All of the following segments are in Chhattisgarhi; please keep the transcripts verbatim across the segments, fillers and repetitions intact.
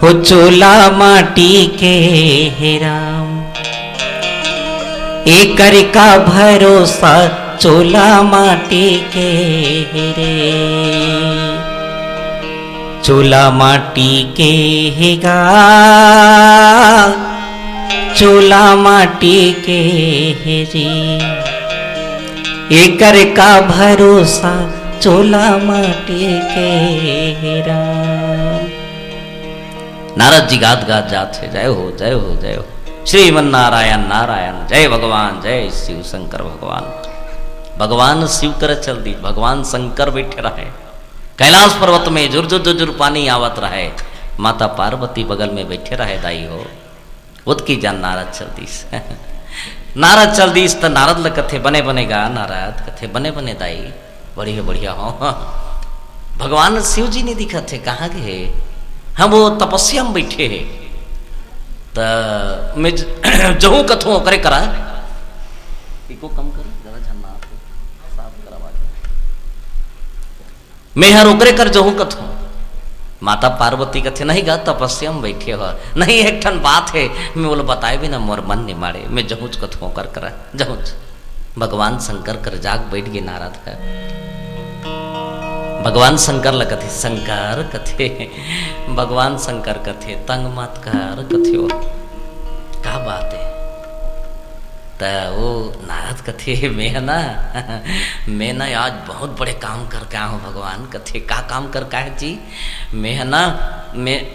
हो चोला माटी के हे राम, एकर का भरोसा, चोला माटी के हे रे। चोला माटी के हे गा, चोला माटी के हे जी, एकर का भरोसा, चोला माटी के हे राम। नारद जी गात गात जात हे, जय हो, जय हो, जय हो। श्रीमन नारायण, नारायण, जय भगवान, जय शिव शंकर भगवान। भगवान शिव कर चल दी, भगवान शंकर बैठे रहे। कैलाश पर्वत में जुर जुर जुर जुर पानी आवत रहे, माता पार्वती बगल में बैठे रहे, दाई हो। ओतकी जान नारद चल दीस। नारद चल दीस त नारद ल कथे, "बने बने गा नारद?" कथे, "बने बने दाई, बढ़िया बढ़िया हो।" भगवान शिव जी नहीं दिखत हे, कहाँ गए? हम वो तपस्या में बैठे हे। त मैं ज-, जहूँ कथों ओकरे करा। इको कम करो, ज्यादा झन्ना आथे। साफ कर आवाज। मैं हर ओकरे कर जहूँ कथों। माता पार्वती कथे, "नहीं गा, तपस्या में बैठे हो।" "नहीं, एक ठन बात हे, मैं बोलो बताए बिना मोर मन नहीं माड़े, मैं जहूँच कथों ओकर करा, जहूँच।" भगवान शंकर कर जाग बैठ गे नारद ह। भगवान शंकर ल कथे, "शंकर," कथे, भगवान शंकर कथे, "तंग मत कर," कथे, "वो का बात हे?" त वो नारद कथे, "मैं ह ना, मैं ना आज बहुत बड़े काम करके आया हूँ भगवान।" कथे, "का काम करके आए जी?" "मैं ह ना, मैं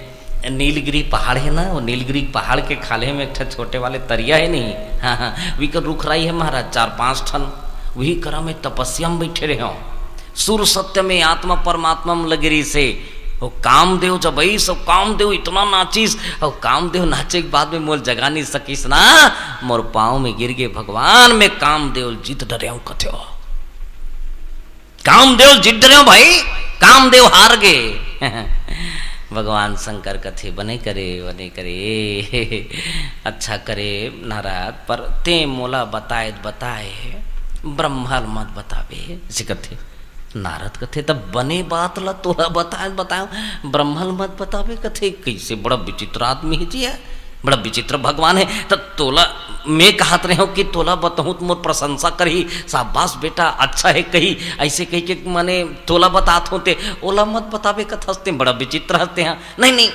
नीलगिरी पहाड़ हे ना, वो नीलगिरी पहाड़ के खाल्हे में एक ठा छोटे वाले तरिया हे नहीं, हाँ, हाँ, वही कर रुख राई हे महाराज, चार पांच ठन, वही करा मैं तपस्या में बैठे रहे हूँ।" सुर सत्य में आत्मा परमात्मा में लगे रहिस हे। वो कामदेव जब अइस, वो कामदेव इतना नाचिस, वो कामदेव नाचे के बाद में मोर जगा नहीं सकिस ना, मोर पाँव में गिर गे भगवान, मैं कामदेव जीत डरे हूँ कथे हो। कामदेव जीत डरे हूँ भाई, कामदेव हार गे। भगवान शंकर कथे, "बने करे, बने करे, अच्छा करे नारद, पर ते मोला बताए, बताए, ब्रह्मा ल मत बताबे," अइसे कथे। नारद कथे, "तब बने बात ला तोला बताए बताओ, ब्रह्मा ल मत बताबे?" कथे, "कइसे बड़ा विचित्र आदमी हे जी, हे बड़ा विचित्र भगवान हे। त तोला मैं कहत रहे हूँ कि तोला बताहूँ त मोर प्रशंसा करही, शाबाश बेटा, अच्छा हे कही, अइसे कही के माने तोला बतात हूँ ते ओला मत बताबे कथस ते, बड़ा विचित्र हस ते हा। नहीं, नहीं,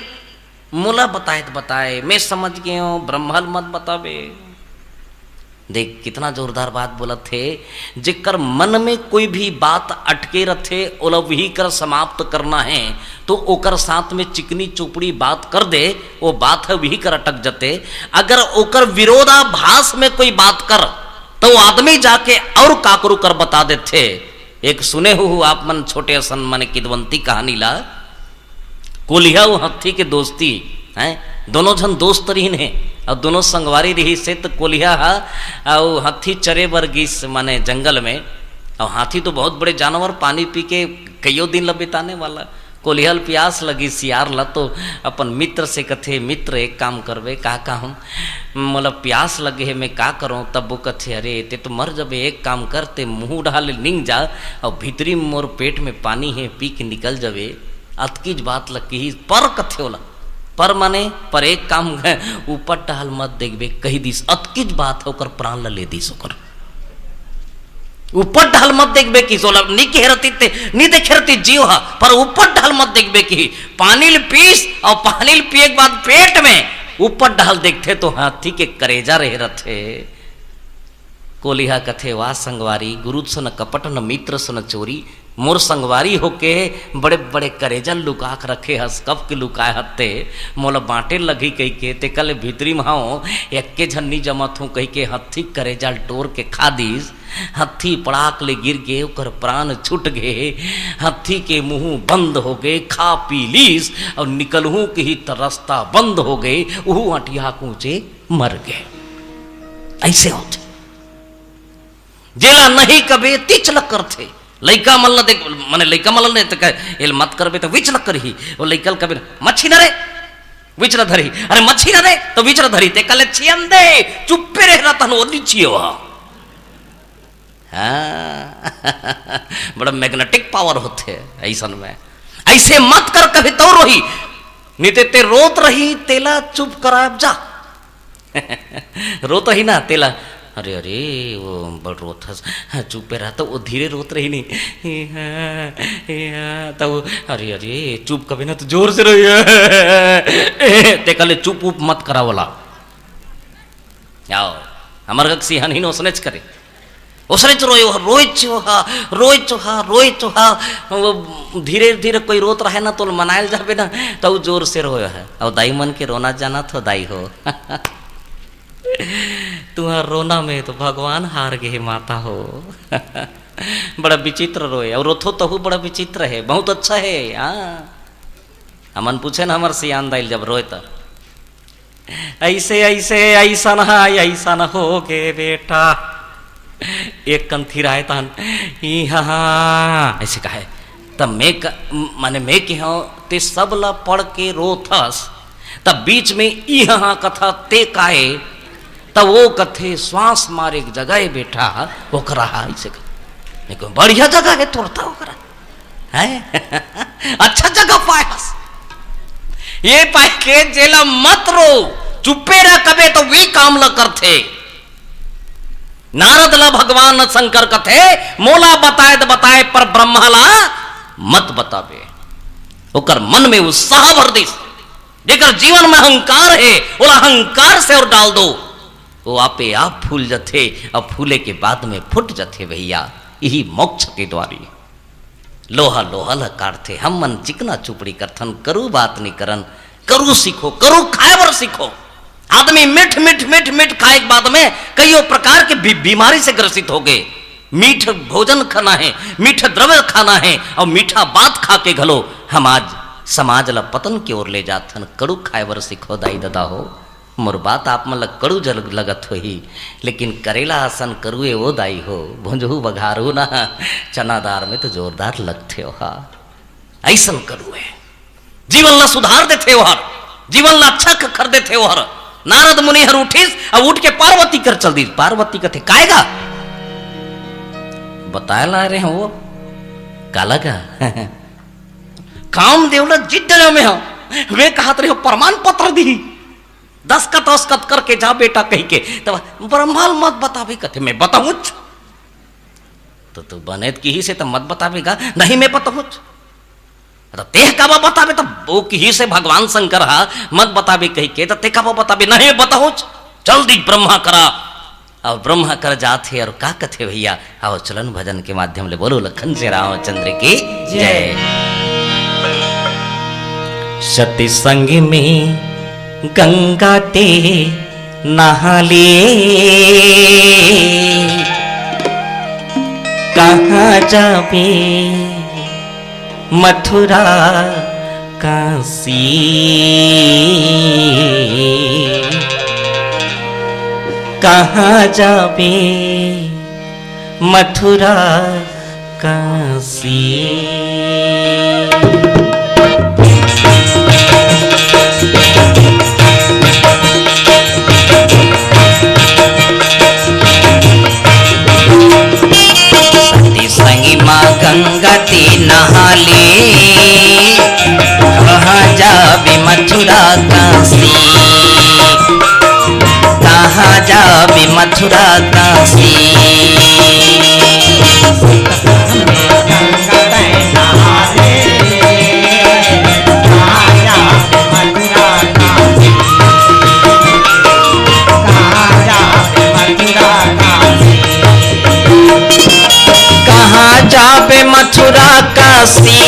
मोला बताए त बताए, मैं समझ गे हूँ, ब्रह्मा ल मत बताबे।" देख, कितना जोरदार बात बोलत हे। जेकर मन में कोई भी बात अटके रथे, ओला वही कर समाप्त करना हे, तो ओकर साथ में चिकनी चोपड़ी बात कर दे, वो बात हे वही कर अटक जथे। अगर ओकर विरोधाभास में कोई बात कर, तो वो आदमी जाके और काकरो कर बता देथे। एक सुने हो आप मन छोटे असन मन किदवंती कहानी ला, कोलिहा अउ हत्थी के दोस्ती, हैं? दोनों झन दोस्त रहिन हे, अउ दोनों संगवारी रहिस हे, त कोलिहा ह अउ हत्थी चरे बर गिस, माने जंगल में। अउ हाथी तो बहुत बड़े जानवर, पानी पी के कइयो दिन ल बिताने वाला। कोलिहा ल प्यास लगिस सियार ल, तो अपन मित्र से कथे, "मित्र, एक काम करबे, का कहूँ, मोला प्यास लगे हे, मैं का करौं?" तब वो कथे, "अरे, ते तो मर जबे, एक काम कर, ते मुहूँ डहार ले निंग जा, अउ भीतरी में मोर पेट में पानी हे, पी के निकल जबे।" अतकीच बात ल किहिस, पर कथे ओला, पर माने, पर एक काम, ऊपर डहार मत देखबे, कहि दिस, अतकीच बात ह ओकर प्राण ल ले दिस ओकर। ऊपर डहार मत देखबे किहिस, ओला नी कहे रहतिस ते, नी देखे रहतिस जीव ह, पर ऊपर डहार मत देखबे किहिस। पानी ल पीस, अउ पानी ल पिए के बाद पेट में ऊपर डहार देखथे तो हाथी के करेजा रहे रथे। कोलिहा कथे, "वाह संगवारी, गुरु सन कपट न मित्र सन चोरी।" मोर संगवारी होके बड़े-बड़े करेजा लुका के रखे हस, कब के लुकाए हस ते, मोला बांटे लगही कहिके, तेकर ले भीतरी म हंव, एक्के झन नी जमत हंव कहिके हत्थी करेजा ल टोर के खा दिस। हत्थी पड़ाक ले गिर गे, ओकर प्राण छूट गे, हत्थी के मुंह बंद हो गे, खा पी लिस अउ निकलहूं किही त रस्ता बंद हो गे, उहू अंटिहा कूचे मर गे। अइसे होथे। जेला नहीं कबे तिच ल करथे। लइका मन ल देख, माने लइका मन ल नहीं त कहे, "एल मत करबे त विच ल करही।" वो लइका ल कबे, "मच्छी न रे, विच ल धरही।" "अरे मच्छी न रे, त विच ल धरही।" ते कले छियन दे, चुप्पे रहे रहता न, वो नहीं छियो हा। हाँ। बड़ा magnetic power होथे अइसन में। अइसे मत कर, कभी तो रोही। नहीं ते, ते रोत रही, तेला चुप करायब जा। रोत रही ना, तेला, "अरे, अरे, वो बड़ रोत हस, हाँ, चुपे रह," तो वो धीरे रोत रही नहीं। "हाँ, हाँ," तो वो, "अरे, अरे, चुप कबे ना, तो जोर से रोई।" ते कहले, "चुप उप मत करा वाला।" आओ, हमर गक सिहानी न ओसनेच करे। ओसनेच रोए ओहा, रोएच ओहा, रोएच ओहा, रोएच ओहा। वो धीरे धीरे कोई रोत रहे ना, तो मनायल जाबे ना, तो जोर से रोए है। और दाई मन के रोना जाना थो दाई हो। तुहार रोना में तो भगवान हार गे हे माता हो। बड़ा विचित्र रोए, और रोथो तहु बड़ा विचित्र है, बहुत अच्छा है। हाँ, हमन पूछे ना हमर सियान दाई ल जब रोए त, "ऐसे, ऐसे, ऐसन है, ऐसन हो गे बेटा।" एक कन थिराए तहन, "ई हा, हा, ऐसे कहे।" तब मैं क-, माने मैं कहेंव, "ते सब ला पढ़ के रोथस, तब बीच में ई हा, हा कथा ते काहे?" तब वो कथे, "श्वास मारे के जगह है बेटा, ओकरा हा," ऐसे कहे। मैं कहूँ, "बढ़िया जगह है तोर त ओकरा।" हैं? अच्छा जगह पायस। ये पाए के जेला मत रो, चुप्पे रह कबे तो वी काम ल करथे। नारद ला भगवान शंकर कथे, "मोला बताए त बताए, पर ब्रह्मा ला मत बताबे।" ओकर मन में उत्साह भर दिस। जेकर जीवन में अहंकार है, ओला अहंकार से और डाल दो, वो आपे आप फूल जथे, और फूले के बाद में फूट जथे भैया। यही मोक्ष के द्वारी। लोहा लोहा ल काटथे, हम मन चिकना चुपड़ी करथन, करू बात नी करन। करू सीखो, करू खाए बर सीखो। आदमी मीठ, मीठ, मीठ, मीठ खाए के बाद में कईयों प्रकार के बी-, बीमारी से ग्रसित हो गए। मीठ भोजन खाना है, मीठ द्रव्य खाना है, और मीठा बात खा के घलो हम आज समाज ला पतन की ओर ले जाथन। करू खाए बर सीखो दाई ददा हो। मोर बात आप मन ल कड़ू जल लगत होही, लेकिन करेला असन करुए ओ दाई हो, भुंजहू बघारू ना, चना दार में तो जोरदार लगथे ओहा। अइसन करुए जीवन ल सुधार देथे ओहर, जीवन ल अच्छा क-, कर देथे ओहर। नारद मुनि हर उठिस, अब उठ के पार्वती कर चल दिस। पार्वती कथे, "काय गा?" बताए ला रहे हैं वो, "काला गा?" "कामदेव ल जिद डरे में हंव, मैं कहत रहे हो प्रमाण पत्र दी।" दस्खत, दस्खत करके जा बेटा कहि के। तब ब्रह्मा ल मत बताबे कथे, "मैं बताहूँच।" तो तू बने त किहिसे त मत बताबे गा, "नहीं मैं बताहूँच।" त तेह काबर बताबे, त वो किहिसे भगवान शंकर हा, "मत बताबे" कहि के, त तेह काबर बताबे, "नहीं बताहूँच।" चल दी ब्रह्मा करा। अब ब्रह्मा कर जात हे और का कथे भैया, आओ चलन भजन के माध्यम ले बोलो लखन से रामचंद्र की जय। जय। सती संग में गंगा ते नहा ले, कहाँ जाबे मथुरा काशी, कहाँ जाबे मथुरा काशी। सती संगी माँ गंगा ते नहा ले, कहाँ जाबे मथुरा काशी, कहाँ जाबे मथुरा काशी। कहाँ जाबे मथुरा काशी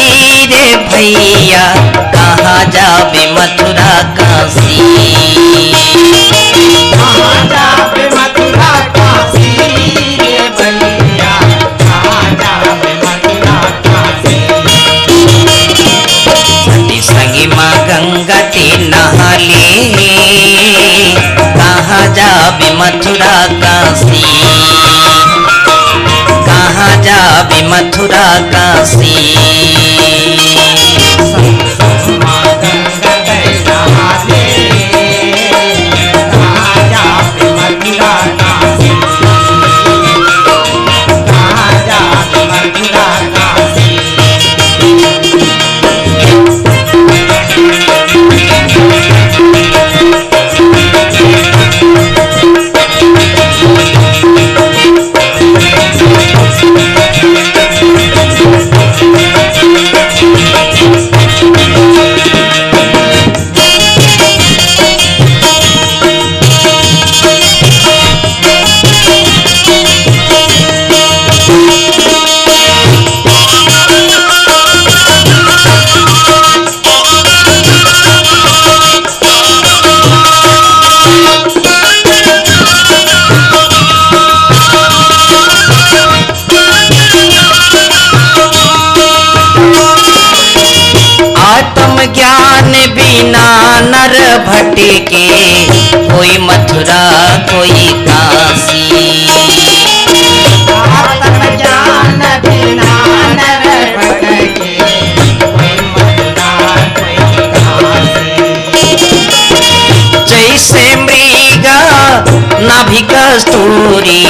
रे भैया, कहाँ जाबे मथुरा काशी। कहाँ जाबे मथुरा काशी रे भैया, कहाँ जाबे मथुरा काशी। सती संगी माँ गंगा ते नहा ले, कहाँ जाबे मथुरा काशी, कहाँ जाबे मथुरा काशी। ज्ञान बिना नर भटके, कोई मथुरा कोई काशी। आत्मज्ञान बिना नर भटके, कोई मथुरा कोई काशी। जैसे मृगा नाभि कस्तूरी,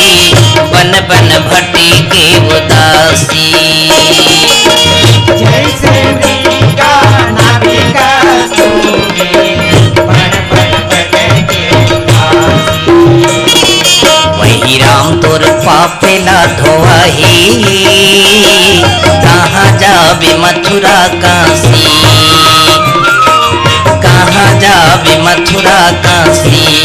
बन बन भटके उदासी। जैसे मृगा नाभि कस्तूरी, बन बन भटके उदासी। वही राम तोर पाप ला धोवही, कहाँ जाबे मथुरा काशी, कहाँ जाबे मथुरा काशी।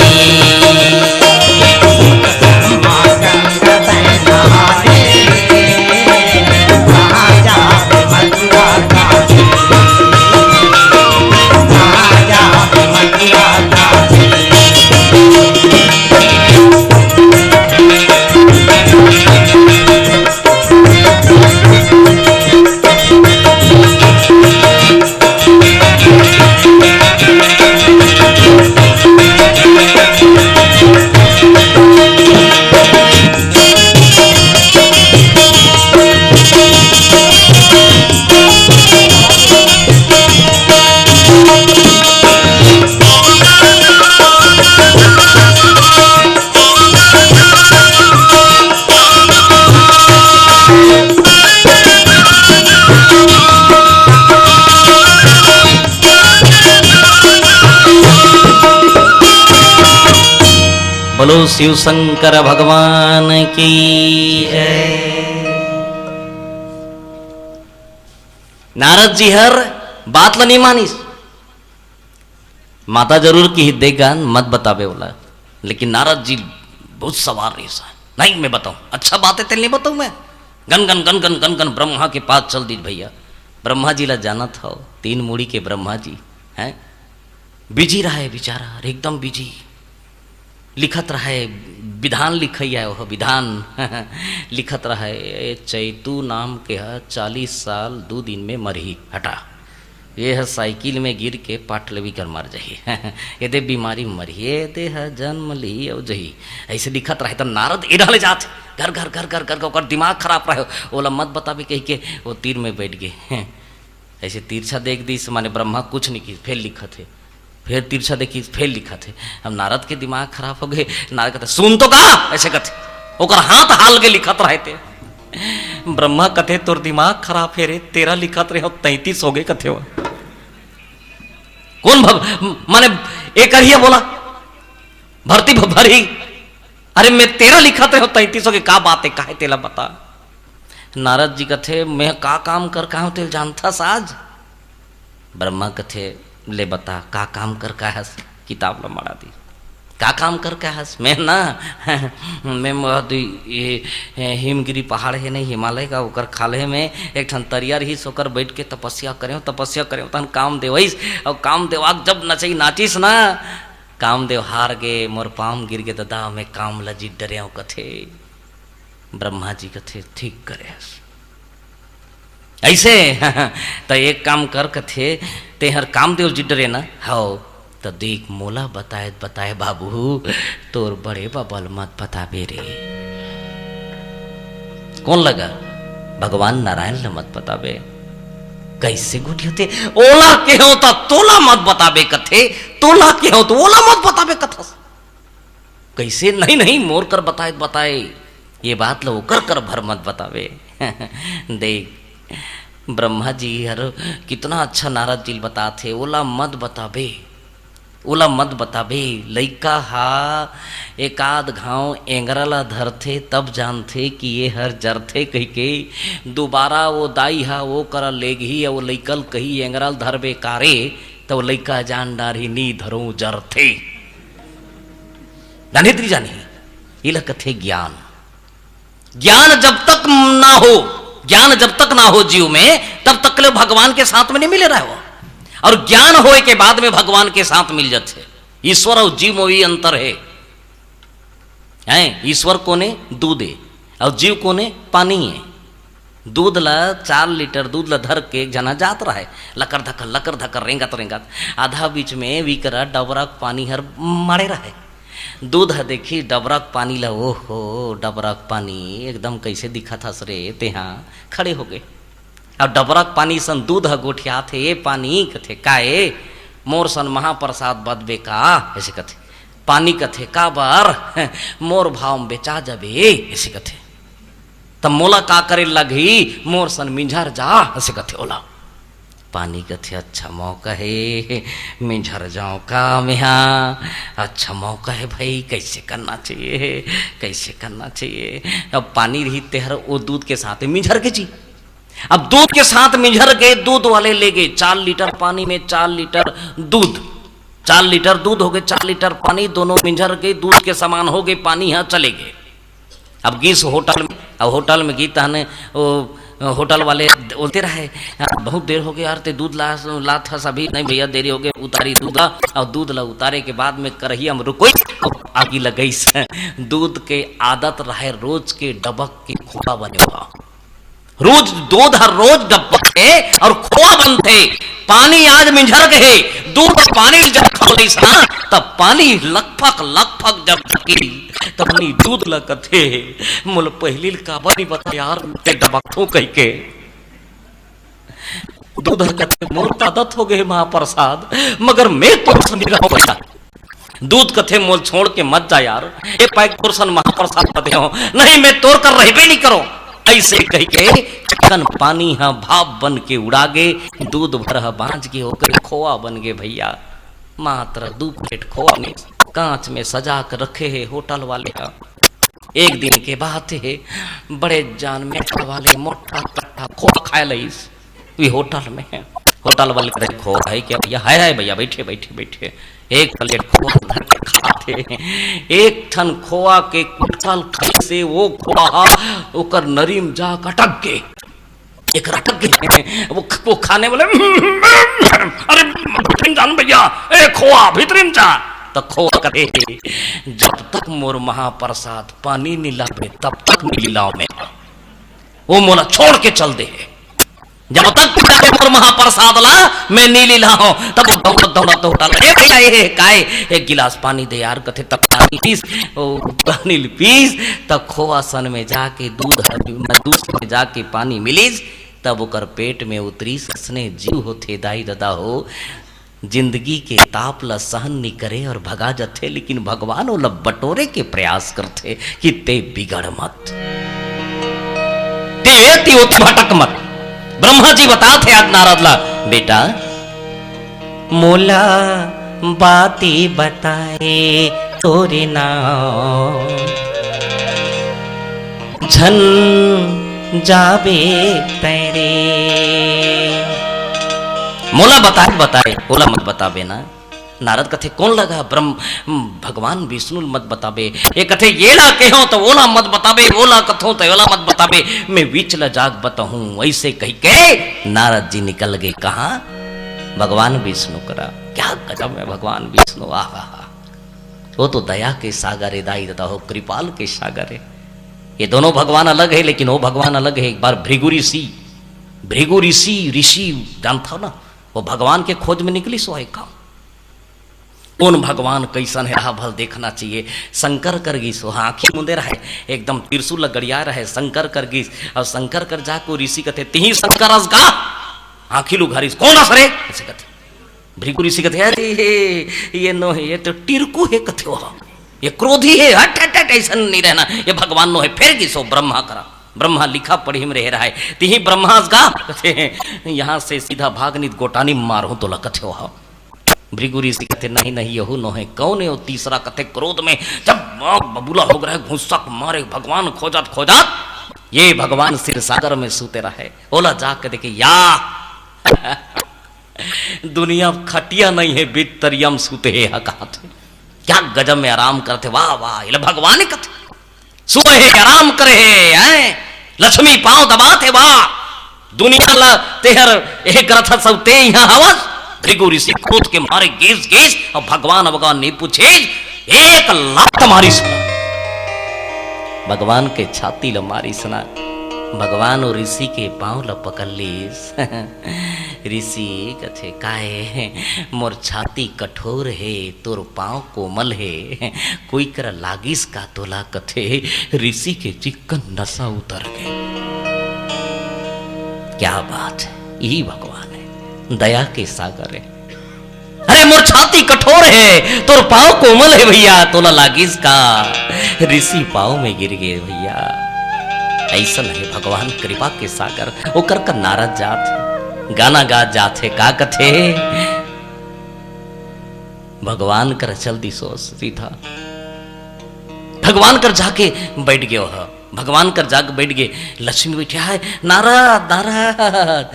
बोलो शिव शंकर भगवान की जय। नारद जी हर बात ल नहीं मानिस। माता जरूर किहिस, "देख गा, मत बताबे ओला।" लेकिन नारद जी बहुत सवार रहिस, "नहीं, मैं बताऊं, अच्छा बात हे, तेला नहीं बताऊं मैं।" Gun gun gun gun gun gun Brahma के पास चल दिस भैया। ब्रह्मा जी ला जानत हव, तीन मुड़ी के ब्रह्मा जी हैं, बिजी रहय बेचारा, एकदम बिजी। लिखत रहय, विधान लिखइया ओह, विधान लिखत रहय, "ए चैतू नाम के ह चालीस साल दू दिन में मरही, हटा।" ये ह साइकिल में गिर के पाट लेवी कर मर जाही। ये दे बीमारी में मरही, ये दे ह जन्म लिही अउ जही। अइसे लिखत रहय त नारद ए डहर ले जात हे, घर घर घर घर घर, ओकर दिमाग खराब रहय, ओला मत बताबे कहिके ओ तीर में बइठ गे। अइसे तिरछा देख दिस, माने ब्रह्मा कुछ नहीं किहिस, फेर लिखत हे। फेर तिरछा देखिस, फेर लिखत हे। अब नारद के दिमाग खराब हो गे। नारद कथे, "सुन तो गा," अइसे कथे। ओकर हाथ हाल के लिखत रहय ते। ब्रह्मा कथे, "तोर दिमाग खराब हे रे, तेरा लिखत रहेंव तैंतीस हो गे," कथे वो। कोन भग-, माने, ए करिया बोला, भरती भ-, भरी। अरे, मैं तेरा लिखत रहेंव तैंतीस हो गे, का बात हे, का हे तेला बता। नारद जी कथे, "मैं का काम कर के आय हंव, तेला जानथस आज?" ब्रह्मा कथे, "ले बता, का काम कर के आय हस?" किताब ल मड़ा दिस। "का काम कर के आय हस?" "मैं ना, मैं महा-, ये, ये हिमगिरी पहाड़ हे नहीं, हिमालय का, ओकर खाल्हे में एक ठन तरिया रहिस, ओकर बइठ के तपस्या करेंव, तपस्या करेंव, तहन कामदेव आइस, अउ कामदेव आके जब नचई नाचिस ना, कामदेव हार गे, मोर पाँव म गिर गे ददा, मैं काम ल जीत डरेंव," कथे। ब्रह्मा जी कथे, "ठीक करे हस।" अइसे, त एक काम कर कथे, "तेंहर कामदेव जी डरे ना?" "हव।" "त देख, मोला बताए बताए बाबू, तोर बड़े बाबा ल मत बताबे रे।" कोन लगा? भगवान नारायण ल मत बताबे। कइसे गोठियाथे? "ओला केहेंव त तोला मत बताबे कथे, तोला केहेंव त ओला मत बताबे कथस।" कइसे? "नहीं, नहीं, मोर कर बताए, बताए, ये बात ल ओकर कर भर मत बताबे।" देख, ब्रह्मा जी हर कितना अच्छा नारद जी ल बतात हे, "ओला मत बताबे, ओला मत बताबे।" लइका हा एकाध घांव एंगरा ला धरथे, तब जानथे कि ये हर जरथे कहिके। दोबारा वो दाई हा वो करा लेगही, वो लइका ल कही, "एंगरा ल धरबे का रे?" त वो लइका जान डारही, "नी धरों, जरथे।" जाने ती जाने, इला कथे ज्ञान। ज्ञान जब तक ना हो, ज्ञान जब तक ना हो जीव में, तब तक ले भगवान के साथ में नहीं मिले रहे हो। और ज्ञान होए के बाद में भगवान के साथ मिल जाते। ईश्वर और जीव में भी अंतर है। हैं, ईश्वर कोने? दूध है। और जीव कोने? पानी है। दूध ला, चार लीटर दूध ला धर के एक झना जात रहय, लकर धकर, लकर धकर, रेंगत रेंगत। आधा बीच में विकरा डबरा के पानी हर माड़े रहय। दूध ह देखिस डबरा के पानी ला, "ओहो, डबरा के पानी एकदम कइसे दिखत हस रे तेहा?" खड़े हो गे। अब डबरा के पानी सन दूध ह गोठियात हे, "ए पानी," कथे, "का ए, मोर सन महाप्रसाद बदबे का?" अइसे कथे। पानी कथे, "काबर? मोर भाव में बेचा जबे," अइसे कथे। "त मोला का करे लगही? मोर सन मिंझर जा," अइसे कथे ओला। पानी कथे, "अच्छा मौका हे, मिंझर जांव का मेहा? अच्छा मौका हे भई, कइसे करना चाहिए, कइसे करना चाहिए?" अब पानी रही तेहर ओ दूध के साथ मिंझर के जी। अब दूध के साथ मिंझर के दूध वाले ले गे, चार लीटर पानी में चार लीटर दूध, चार लीटर दूध हो गे, चार लीटर पानी, दोनों मिंझर के दूध के समान हो गे, पानी ह चले गे। अब गिस होटल में, अब होटल में गिस तहने ओ होटल वाले बोलते रहे, "बहुत देर हो गे यार, ते दूध ला, लात हस अभी।" "नहीं भइया, देरी हो गे, उतारी दूध ला।" अउ दूध ला उतारे के बाद में करहिया में रुकोइस, अउ आगी लगइस। दूध के आदत रहे रोज के डबक के खोआ बने हुआ। रोज दूध हर रोज डब्बा हे अउ खोआ बनथे। पानी आज मिंझर गे हे, दूध पानी जब खा लिस ना, तब पानी लकफक लकफक जब ढकी, तब नी दूध ल कथे, "मोला पहिली ल काबर नी बता यार, ते डबकथों कहिके।" दूध ह कथे, "मोर त आदत हो गे महाप्रसाद, मगर मैं तोर संग नी रहंव भइया।" दूध कथे, "मोल छोड़ के मत जा यार, ए पाइक तोर सन महाप्रसाद पते हो, नहीं मैं तोर कर रहबे नी करो।" अइसे कहिके चिकन पानी ह भाप बन के उड़ा गे, दूध भर ह बांच के ओकर खोआ बन गे भइया। मात्र दू प्लेट खोआ में कांच में सजा के रखे हे होटल वाले ह। एक दिन के बात हे, बड़े जान मेठा वाले मोटा कट्टा खोआ खाए लइस। वी होटल में, होटल वाले कथे, "खोआ हे क्या भइया?" "हे, हे भइया, बइठे, बइठे, बइठे।" एक प्लेट खोआ धर के खात हे। एक ठन खोआ के कुटका ल खाइस हे, ओ खोआ ह ओकर नरी म जा के अटक गे। एक अटक गे। वो, वो खाने वाले, "अरे, भीतरी म जा न भइया, ए खोआ, भीतरी म जा।" त खोआ कथे, "जब तक मोर महाप्रसाद पानी नी लाबे, तब तक नी लिलांव मैं। वो मोला छोड़ के चल दे हे।" जब तक पिता के मोर महाप्रसाद ला मैं नी लिलांव, तब वो दौड़त दौड़त होटल, "ए भइया, ए, ए, काय, एक गिलास पानी दे यार," कथे, तब पानी पीस, ओ पानी ल पीस, तब खोआ सन में जाके दूध हर, दूध में जाके पानी मिलिस, तब ओकर पेट में उतरिस। असने जीव होथे दाई ददा हो, जिंदगी के ताप ल सहन नी करे अउ भगा जथे, लेकिन भगवान ओला बटोरे के प्रयास करथे कि ते बिगड़ मत, ते एती ओती भटक मत। ब्रह्मा जी बताथे आज नारद ला, "बेटा, मोला बाती बताए तोरे नाव, झन जाबे तैं रे।" मोला बताए, बताए, ओला मत बताबे ना। नारद कथे, "कोन लगा ब्रह्म, भगवान विष्णु ल मत बताबे?" ये कथे, "येला केहों त ओला मत बताबे, ओला कथों त ओला मत बताबे, मैं विच ल जाके बताहूं।" अइसे कहिके नारद जी निकल गे कहां? भगवान विष्णु करा। क्या गजब हे भगवान विष्णु, आहा हा। वो तो दया के सागर हे दाई ददा हो, कृपाल के सागर हे। ये दोनों भगवान अलग हे, लेकिन वो भगवान अलग हे। एक बार भृगु ऋषि, भृगु ऋषि, ऋषि जानथव ना, वो भगवान के खोज में निकलिस हे का? कोन भगवान कइसन हे, राह भल देखना चाहिए। शंकर कर गिस, वो आंखी मुंदे रहे, एकदम त्रिशूल ल गड़िया रहे, शंकर कर गिस, अउ शंकर कर जाके वो ऋषि कथे, "तिही शंकर अस गा?" आंखी ल उघारिस, "कोन अस रे?" अइसे कथे। भृगु ऋषि कथे, "अरे, ये नोहे, ये तो टिरकू हे," कथे वो। "ये क्रोधी हे, हट, हट, हट, अइसन नी रहना, ये भगवान नोहे।" फेर गिस वो ब्रह्मा करा, ब्रह्मा लिखा पढ़ी में रहे रहे, "तिही ब्रह्मा अस गा?" कथे, "यहां से सीधा भाग, नी त गोटानी मारहूं तोला," कथे वो। भृगु ऋषि कथे, "नहीं, नहीं, यहू नोहे।" "कौन हे वो तीसरा?" कथे, क्रोध में जब आग बबूला हो गे रहे, घुस्सा के मारे भगवान खोजत खोजत, ये भगवान क्षीर सागर में सूते रहे, ओला जाके देखे, या दुनिया म खटिया नहीं हे, बिस्तरिया म सूते हे, हा कहाथे। क्या गजब में आराम करथे, वाह, वाह, एला भगवान ही कथे। सोए हे, आराम करे हे, हैं? लक्ष्मी पांव दबाथे, वाह। दुनिया ल तेहर एह करत हस, ते इहां हवस। भृगु ऋषि क्रोध के मारे गिस गिस, अउ भगवान, भगवान नी पूछिस, एक लात मारिस ना। भगवान के छाती ल मारिस ना। भगवान ओ ऋषि के पाँव ल पकड़ लीस। ऋषि कथे, "काय मोर छाती कठोर हे, तोर पाँव कोमल हे, कोई करा लागिस का तोला?" कथे ऋषि के चिक्कन नसा उतर गे। क्या बात है, यही भगवान है, दया के सागर है। "अरे मोर छाती कठोर हे, तोर पाँव कोमल हे भैया, तोला लागिस का?" ऋषि पाँव में गिर गे भैया। ऐसन हे भगवान कृपा के सागर, ओकर का नारद जात हे, गाना गात जात हे, का कथे? भगवान कर चल दिस ओ सीधा, भगवान कर जाके बैठ गे ओह। भगवान कर जाके बैठ गे। लक्ष्मी बइठे हे, "नारद, नारद,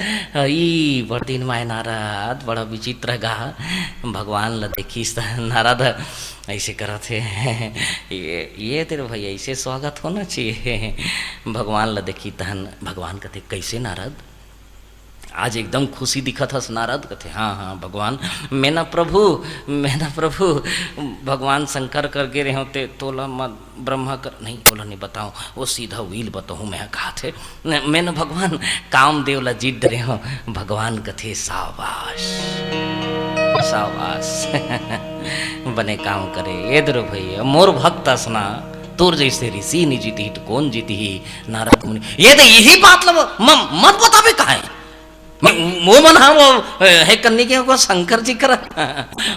ई बड़ दिन माय नारद, बड़ा विचित्र गा।" भगवान ल देखिस त नारद ऐसे करत हे, "ये, ये तेरे भाई, ऐसे स्वागत होना चाहिए।" भगवान ल देखी तहन भगवान कथे, "कैसे नारद?" आज एकदम खुशी दिखत हस नारद। कथे, "हाँ, हाँ, भगवान, मैं ना प्रभु, मैं ना प्रभु, भगवान शंकर कर गे रहे हों ते तोला मत ब्रह्मा कर, नहीं, ओला नहीं बताओ, वो सीधा उही ल बताहूँ मैं कहाथे। न-, मैं ना भगवान कामदेव ला जीत डरे हों।" भगवान कथे, "शाबाश, शाबाश, बने काम करे।" ए दे रे भई, मोर भक्त अस ना, तोर जैसे ऋषि नहीं जीतही त कौन जीतही? नारद मुनि, ये तो यही बात लब म-, मत बताबे काहे? मैं, वो मन हाँ, वो, ए, हे कन्नी के, वो शंकर जी कर।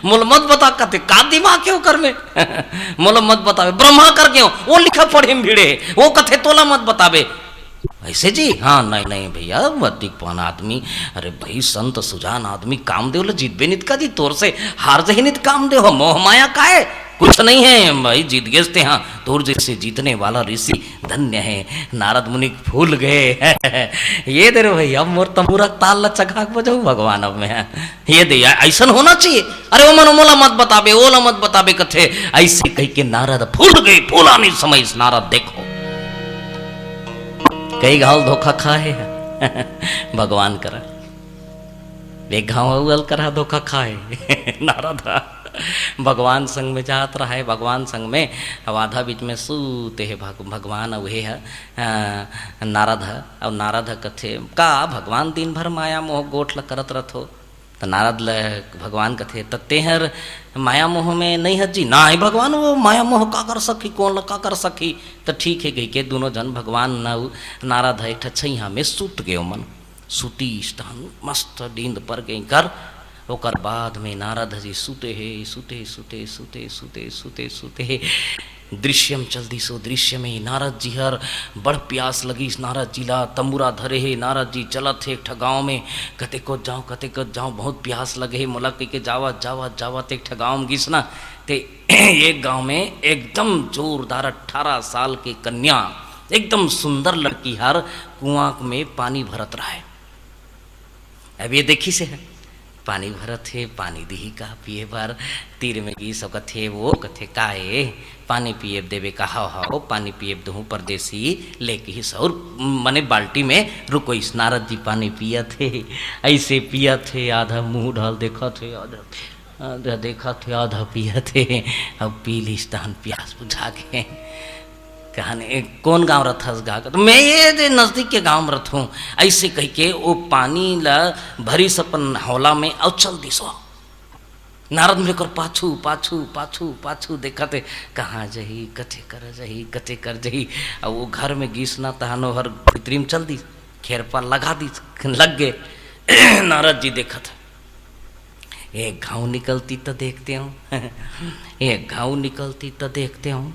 मोला मत बता कथे, का दिमाग हे ओकर में? मोला मत बताबे, ब्रह्मा कर गे हों, वो लिखा पढ़े में भिड़े, वो कथे तोला मत बताबे। ऐसे जी? हाँ, नहीं, नहीं भैया, वो अधिक पान आदमी, अरे भाई, संत सुजान आदमी, कामदेव ल जीतबे नित का जी, तोर से हार जही नित कामदेव, मोह माया काय? कुछ नहीं है भाई, जीत गेस ते, हाँ, तोर जैसे जीतने वाला ऋषि धन्य है। नारद मुनि फूल गे। ये दे रे भई, अब मोर तंबूरा के ताल ल चघा के बजाहूँ भगवान अब मैं। ये दे, ऐसन होना चाहिए। अरे ओ मन मोला मत बताबे, ओला मत बताबे कथे, ऐसे कहिके नारद फूल गे, फूला नहीं समय से नारद देखो। कई घाव धोखा खाए हे भगवान करा। एक घाव अउ अलकरहा धोखा खाए। नारद ह भगवान संग में जात रहय, भगवान संग में, अउ आधा बीच में सूते हे भग-, भगवान अउ हे ह, अ, नारद ह। अउ नारद ह कथे, "का भगवान दिन भर माया मोह गोठ ल करत रथो?" त नारद ल भगवान कथे, "त तेहर माया मोह में नइ हस जी?" "नाहीं भगवान, वो माया मोह का कर सकही, कोन ल का कर सकही?" त ठीक हे कहिके दूनों झन भगवान अउ नारद ह एक ठा छइहाँ में सूत गे ओमन। सुतीस तहन मस्त नींद पर गे कर। ओकर बाद में नारद जी सुते हे, सुते, सुते, सुते, सुते, सुते, सुते हे। दृश्य म चल दिस, ओ दृश्य में नारद जी हर बड़ प्यास लगिस नारद जी ला, तंबूरा धरे हे, नारद जी चलत हे एक ठा गाँव में, कतेको जाँव, कतेको जाँव, बहुत प्यास लगे हे मोला कहिके जावत, जावत, जावत एक ठा गाँव म गिस ना, ते एक गाँव में एकदम जोरदार अठारह साल के कन्या, एकदम सुंदर लड़की हर कुआँ में पानी भरत रहय। अब ये देखिस हे, पानी भरत हे, पानी दिही का पिए बर? तीर में गिस अउ कथे, वो कथे, "का ए, पानी पिए देबे का?" "हव, हव, पानी पिए दुहूँ परदेसी," ले कहिस अउ मने बाल्टी में रुकोइस। नारद जी पानी पियत हे, ऐसे पियत हे, आधा मुँह डाल देखत हे, आधा, आधा देखत हे, आधा पियत हे। अब पी लिस तहन प्यास बुझा गे। कहन, "ए, कोन गाँव रथस गा?" त, "मैं ये दे नजदीक के गाँव में रथूँ।" ऐसे कहिके ओ पानी ल भरिस अपन हौला में अउ चल दिस। नारद मुनि ओकर पाछू, पाछू, पाछू, पाछू देखत हे, कहाँ जही, कथे कर जही, कथे कर जही। अउ वो घर में गिस ना तहन ओहर भीतरी में चल दिस, खेरपा लगा दिस, लग गे। नारद जी देखत हे, "एक घाँव निकलती त देखतेंव, एक घाँव निकलती त देखतेंव,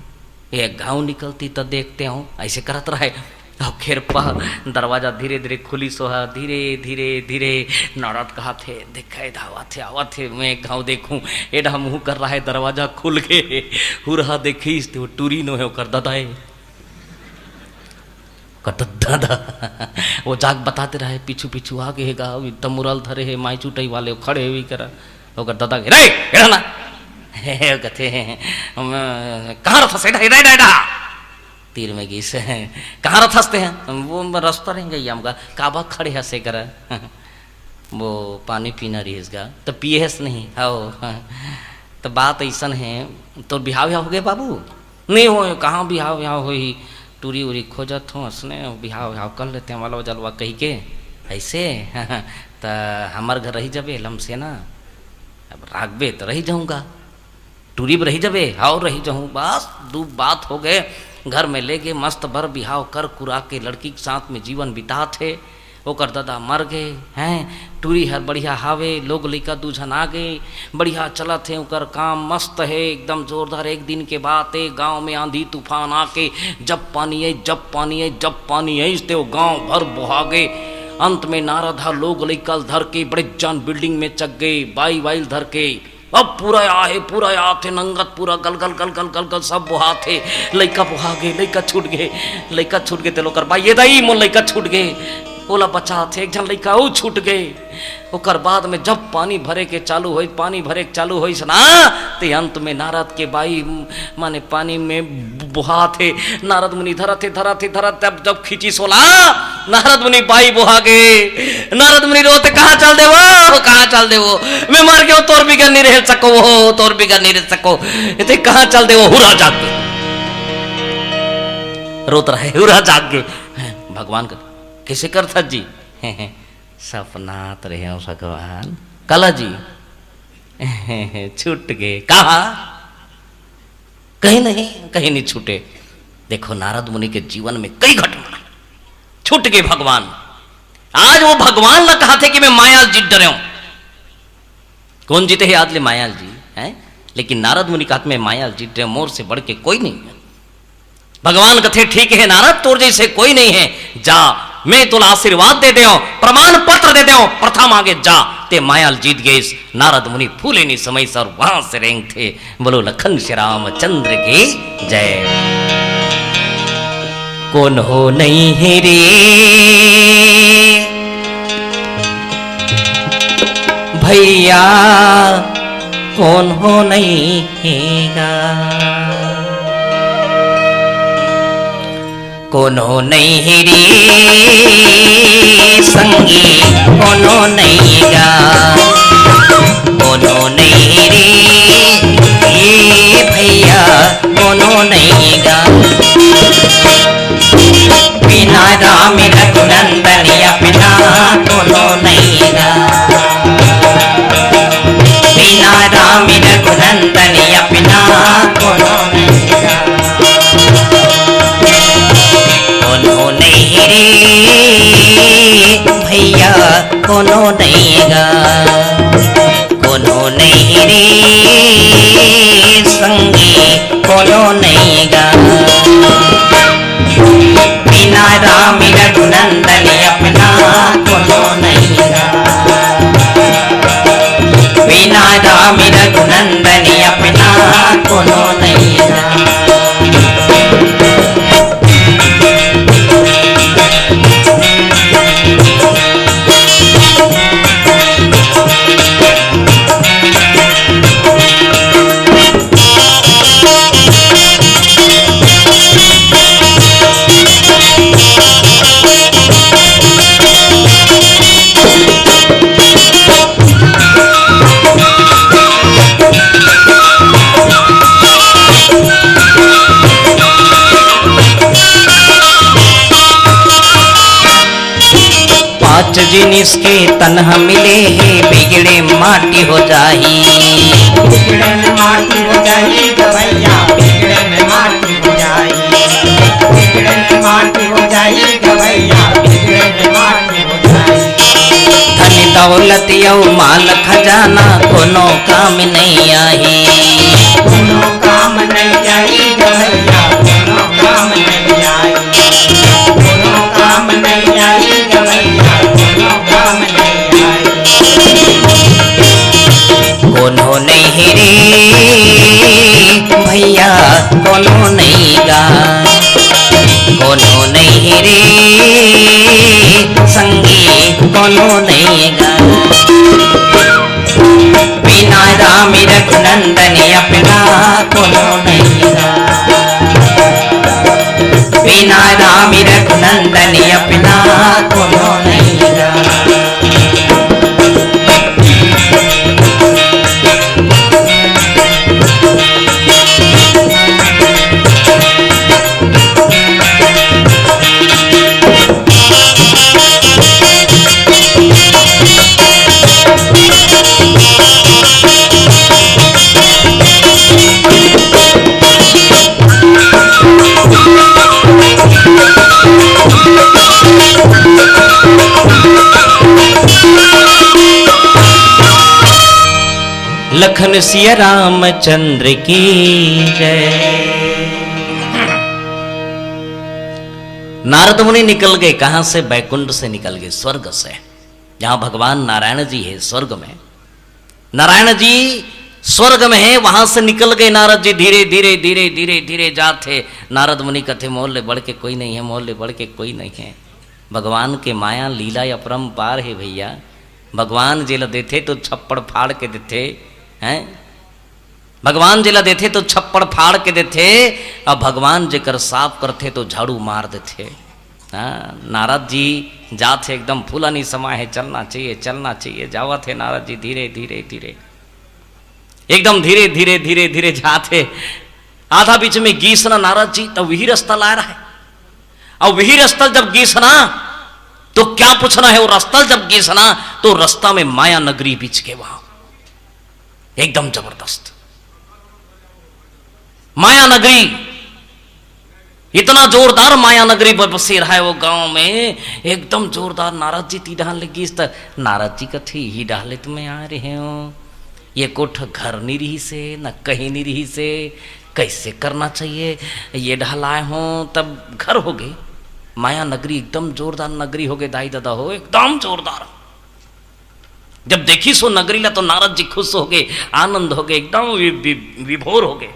एक घाँव निकलती त देखतेंव," ऐसे करत रहय। अउ खेरपा दरवाजा धीरे-धीरे खुलिस, ओहा धीरे-धीरे, धीरे नारद कहत हे, "देखय धावत हे, आवत हे, मैं एक घाँव देखहूँ।" एडा मुँह कर रहय, दरवाजा खुल गे, हुरहा देखिस त वो टूरी नोहे, ओकर ददा ए। ओकर ददा, ददा। वो जाके बताते रहे, "पीछू पीछू आ गे हे गा, वो तंबूरा ल धरे हे, माई चुटई वाले, वो खड़े हे वही करा।" ओकर ददा कहे, "रे, एड़ा ना।" हे, हे, कथे, "हम, कहाँ रथस? एड़ा, एड़ा, एड़ा, एड़ा।" तीर में गिस, "कहाँ रथस ते?" "वो रस्ता रेंगइया म गा।" "काबर खड़े हस ए करा?" "वो पानी पीना रिहिस गा।" "त पिए हस नहीं?" "हव।" "त बात अइसन हे, तोर बिहाव, बिहाव हो गे बाबू?" "नहीं होय।" "कहाँ बिहाव, बिहाव होही?" टूरी उरी खोजत हों, असने बिहाव उहाव कर लेतेंव, अलवा जलवा कहिके, अइसे। त हमर घर रहि जाबे, लमसेना, अब राखबे त रहि जाहूँ गा, टूरी बर रहि जाबे, हव रहि जाहूँ। बस दू बात हो गे, घर में लेगे, मस्त बर बिहाव कर कुरा के लड़की के साथ में जीवन बितात हे। ओकर ददा मर गे, हैं, टूरी हर बढ़िया हावे, लोग लइका दू झन आ गे, बढ़िया चलत हे, ओकर काम मस्त हे, एकदम जोरदार। एक दिन के बात हे, गांव में आंधी तूफान आके जब पानी आइस, जब पानी आइस, जब पानी आइस, ते वो गांव भर बोहा गे। अंत में नारद ह लोग लइका ल धर के बड़े जान building में चघ गे, बाई वाई ल धर के, अब पूरा आ हे, पूरा आथे, नंगत पूरा गल गल गल गल गल गल सब बोहाथे। लइका बोहा गे, लइका छूट गे, लइका छूट गे, तेला ओकर बाई, ए दाई, मोर लइका छूट गे, ओला बचाथे, एक झन लइका अउ छूट गे। ओकर बाद में जब पानी भरे के चालू होइस, पानी भरे के चालू होइस ना, ते अंत में नारद के बाई, माने पानी में बोहाथे। नारद मुनि धरथे, धरथे, धरथे, तब जब खींचिस ओला, नारद मुनि बाई बोहा गे। नारद मुनि रोथे, "कहाँ चल देवो, कहाँ चल देवो? मैं मर गेंव, तोर बिगर नइ रह सकों हो, तोर बिगर नइ रह सकों।" एते कहाँ चल देवो, हुरा जाग गे। रोत रहे, हुरा जाग गे। भगवान का, "कइसे करथस जी?" "सपनात रहेंव भगवान।" "काला जी?" "छूट गे।" "कहाँ?" "कहीं नहीं, कहीं नहीं छूटे।" देखो, नारद मुनि के जीवन में कई घटना छूट गे भगवान। आज वो भगवान ला कहाथे कि मैं माया ल जीत डरेंव। कोन जीते हे आज ले माया ल जी, हैं? लेकिन नारद मुनि कहाथे, "मैं माया ल जीत डरेंव, मोर से बढ़ के कोई नहीं है।" भगवान कथे, "ठीक हे नारद, तोर जइसे कोई नहीं है, जा, मैं तोला आशीर्वाद दे देंव, प्रमाण पत्र दे देंव, प्रथा मांगे जा, ते माया ल जीत गेस।" नारद मुनि फूले नहीं समाइस अउ वहां से रेंगथे। बोलो लखन श्री रामचंद्र की जय। कोनो नहीं हे रे भैया, कोनो नहीं हे गा। कोनो नहीं रे संगी, कोनो नहीं गा, कोनो नहीं रे, ए भैया, कोनो नहीं गा। बिना राम रघुनंदन अपना कोनो नहीं गा। बिना राम रघुनंदन अपना कोनो नहीं गा। कोनो नहीं रे भैया, कोनो नहीं गा। कोनो नहीं रे संगी, कोनो नहीं गा। बिना राम रघुनंदन अपना कोनो नहीं गा। बिना राम रघुनंदन अपना कोनो नहीं गा। पांच जिनिस के तन ह मिले हे, बिगड़े माटी हो जाही। बिगड़े में माटी हो जाही गवैया, बिगड़े में माटी हो जाही। बिगड़े में माटी हो जाही गवैया, बिगड़े में माटी हो जाही। धन दौलत अउ माल खजाना कोनो काम नहीं आही। कोनो काम नहीं आही गवैया, कोनो काम नहीं आही। कोनो काम नहीं आही गवैया, कोनो काम नहीं आही। कोनो नहीं रे भैया, कोनो नहीं गा। कोनो नहीं रे संगी, कोनो नहीं गा। बिना राम रघुनंदन अपना कोनो नहीं गा। बिना राम रघुनंदन अपना कोनो नहीं गा। लखन सिया रामचंद्र की जय। नारद मुनि निकल गए। कहां से? बैकुंठ से निकल गए, स्वर्ग से। जहां भगवान नारायण जी है स्वर्ग में, नारायण जी स्वर्ग में है, वहां से निकल गए नारद जी। धीरे धीरे धीरे धीरे धीरे जात है। नारद मुनि कथे, मोर ले बढ़ के कोई नहीं है, मोर ले बढ़ के कोई नहीं है। भगवान के माया लीला अपरंपार है भैया। भगवान जेला देथे तो छप्पड़ फाड़ के देथे, हैं? भगवान जेला देथे तो छप्पड़ फाड़ के देथे, अउ भगवान जेकर साफ करथे तो झाड़ू मार देथे। हाँ, नारद जी जात हे, एकदम फूला नहीं समाए हे, चलना चाहिए, चलना चाहिए। जावत हे नारद जी धीरे धीरे धीरे, एकदम धीरे धीरे धीरे धीरे जात हे। आधा बीच में गीस ना नारद जी, तब वही रस्ता ला रहा है। अब वही रस्ता जब गीस ना, तो क्या पूछना है, वो रस्ता जब गीस ना, तो रस्ता में माया नगरी बीच के वहां एकदम जबरदस्त माया नगरी, इतना जोरदार माया नगरी ब-, बसे रहा है वो गांव में, एकदम जोरदार। नारद जी ती डहान ले गीस त नारद जी कथे, "ही डहाले तो मैं आ रहे हो, ये कोठ घर नहीं रही से, न कहीं नहीं रही से, कैसे करना चाहिए, ये डहलाए हो तब घर हो गए।" माया नगरी एकदम जोरदार नगरी हो गए दाई दादा हो, एकदम जोरदार। जब देखिस वो नगरी ला तो नारद जी खुश हो गए, आनंद हो गए, एकदम वि-, वि-, विभोर हो गए।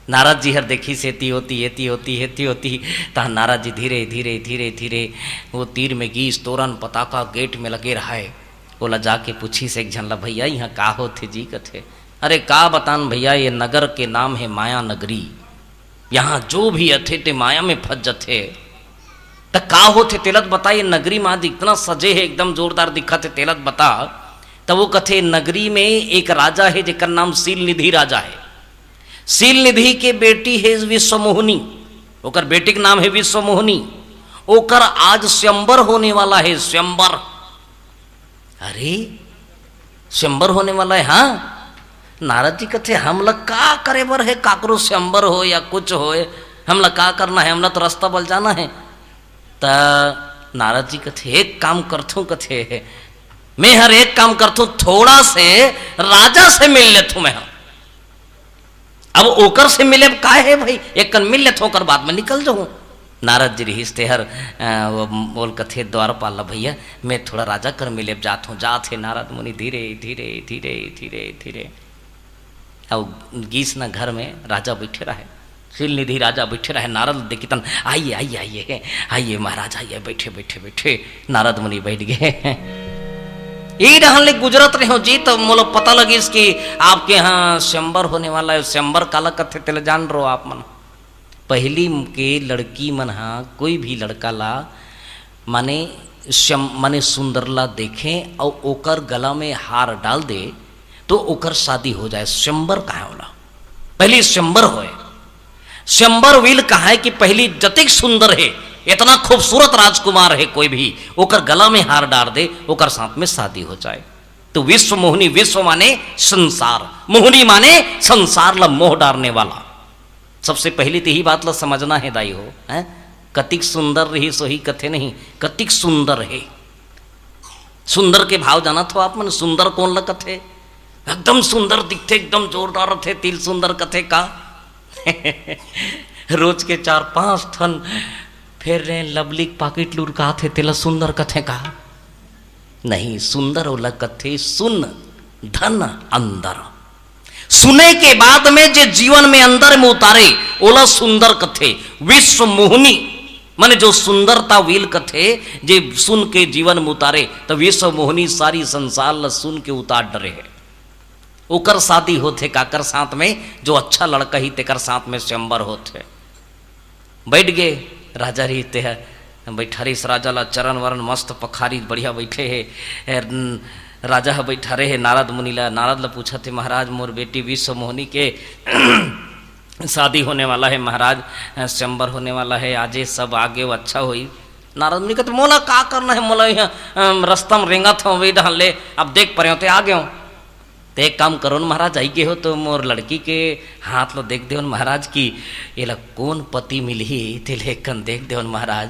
नारद जी हर देखिस एती ओती, एती ओती, एती ओती, तहाँ नारद जी धीरे धीरे धीरे धीरे वो तीर में गीस, तोरन पताका गेट में लगे रहाय। ओला जाके पूछिस एक झन ला, "भैया, इहाँ का होथे जी?" कथे, "अरे का बतान भैया, ये नगर के नाम है माया नगरी।" यहाँ जो भी अथे ते माया में फंस जथे। त का होथे तेला त बता, ये नगरी मा आज इतना सजे हे, एकदम जोरदार दिखत हे, तेला त बता। त वो कथे, नगरी में एक राजा हे जेकर नाम शील निधि राजा हे। शील निधि के बेटी हे विश्वमोहिनी, ओकर बेटी के नाम हे विश्वमोहिनी। ओकर आज स्वयंवर होने वाला हे, स्वयंवर। अरे, स्वयंवर होने वाला हे, हाँ? नारद जी कथे, "हमला का करे बर हे, काकरो स्वयंवर होय या कुछ होय, हमला का करना हे, हमला तो रस्ता बल जाना हे।" त नारद जी कथे, "एक काम करथूं," कथे, "मैं हर एक काम करथूं, थोड़ा से राजा से मिल लेथूं मैं ह।" अब ओकर से मिले का हे भाई, एक कन मिल लेथों, ओकर बाद में निकल जाहूं। नारद जी रिहिस तेहर, अ, वो बोल कथे द्वारपाल ला, "भैया, मैं थोड़ा राजा कर मिले जात हूं।" जात हे नारद मुनि धीरे, धीरे, धीरे, धीरे, धीरे। अब गीस ना घर में राजा बैठे रहे, शील निधि राजा बैठे रहे। नारद देखितन, "आइए, आइए, आइए, आइए महाराज, आइए, बैठे, बैठे, बैठे।" नारद मुनि बैठ गए। ए डहन ले गुजरत रहे हो जी, तब मोला पता लगिस कि आपके यहाँ स्वयंवर होने वाला हे। स्वयंवर काला कथे, तेला जान रहो आप मन। पहिली के लड़की मन हा कोई भी लड़का ला, माने स्वयं-, माने सुंदर ला देखे अउ ओकर गला में हार डाल दे, तो ओकर शादी हो जाए। स्वयंवर कहाय ओला, पहिली स्वयंवर होय। स्वयंवर विल कहाय कि पहिली जतिक सुंदर हे, इतना खूबसूरत राजकुमार हे कोई भी, ओकर गला में हार डाल दे, ओकर साथ में शादी हो जाए। तो विश्व मोहिनी, विश्व माने संसार, मोहिनी माने संसार ला मोह डारने वाला। सबसे पहिली तो यही बात ला समझना हे दाई हो, हैं? कतिक सुंदर रही सोही कथे नहीं, कतिक सुंदर हे। सुंदर के भाव जानत हो आप मन? सुंदर कोन ल कथे? एकदम सुंदर दिखथे, एकदम जोरदार रथे, तेला सुंदर कथे का? रोज के चार पांच ठन Fair and Lovely के पाकिट लुरकाथे, तेला सुंदर कथे का? नहीं, सुंदर ओला कथे सुन, धन अंदर। सुने के बाद में जे जीवन में अंदर में उतारे, ओला सुंदर कथे। विश्व मोहिनी, माने जो सुंदरता विल कथे, जे सुन के जीवन में उतारे, त विश्व मोहिनी सारी संसार ल सुन के उतार डरे हे। ओकर शादी होथे काकर साथ में? जो अच्छा लड़का ही तेकर साथ में स्वयंवर होथे। बैठ गे राजा रहिस तेह, बैठारिस राजा ला, चरण वरण मस्त पखारिस, बढ़िया बैठे हे। ए, न-, राजा ह बैठारे हे नारद मुनि ला, नारद ला पूछत हे, "महाराज, मोर बेटी विश्व मोहिनी के शादी होने वाला हे महाराज, अ, स्वयंवर होने वाला हे, आजे सब आगे, वो अच्छा होई।" नारद मुनि कहते, "मोला का करना हे, मोला यहाँ, अम, रस्ता में रेंगत हूँ, वे डहन ले, अब देख परे हो ते आ गए हो।" ते एक काम करो न महाराज, आई गे हो तो मोर लड़की के हाथ ला देख देवन महाराज की, एला कोन पति मिलही, ते ले एक कन देख देवन महाराज।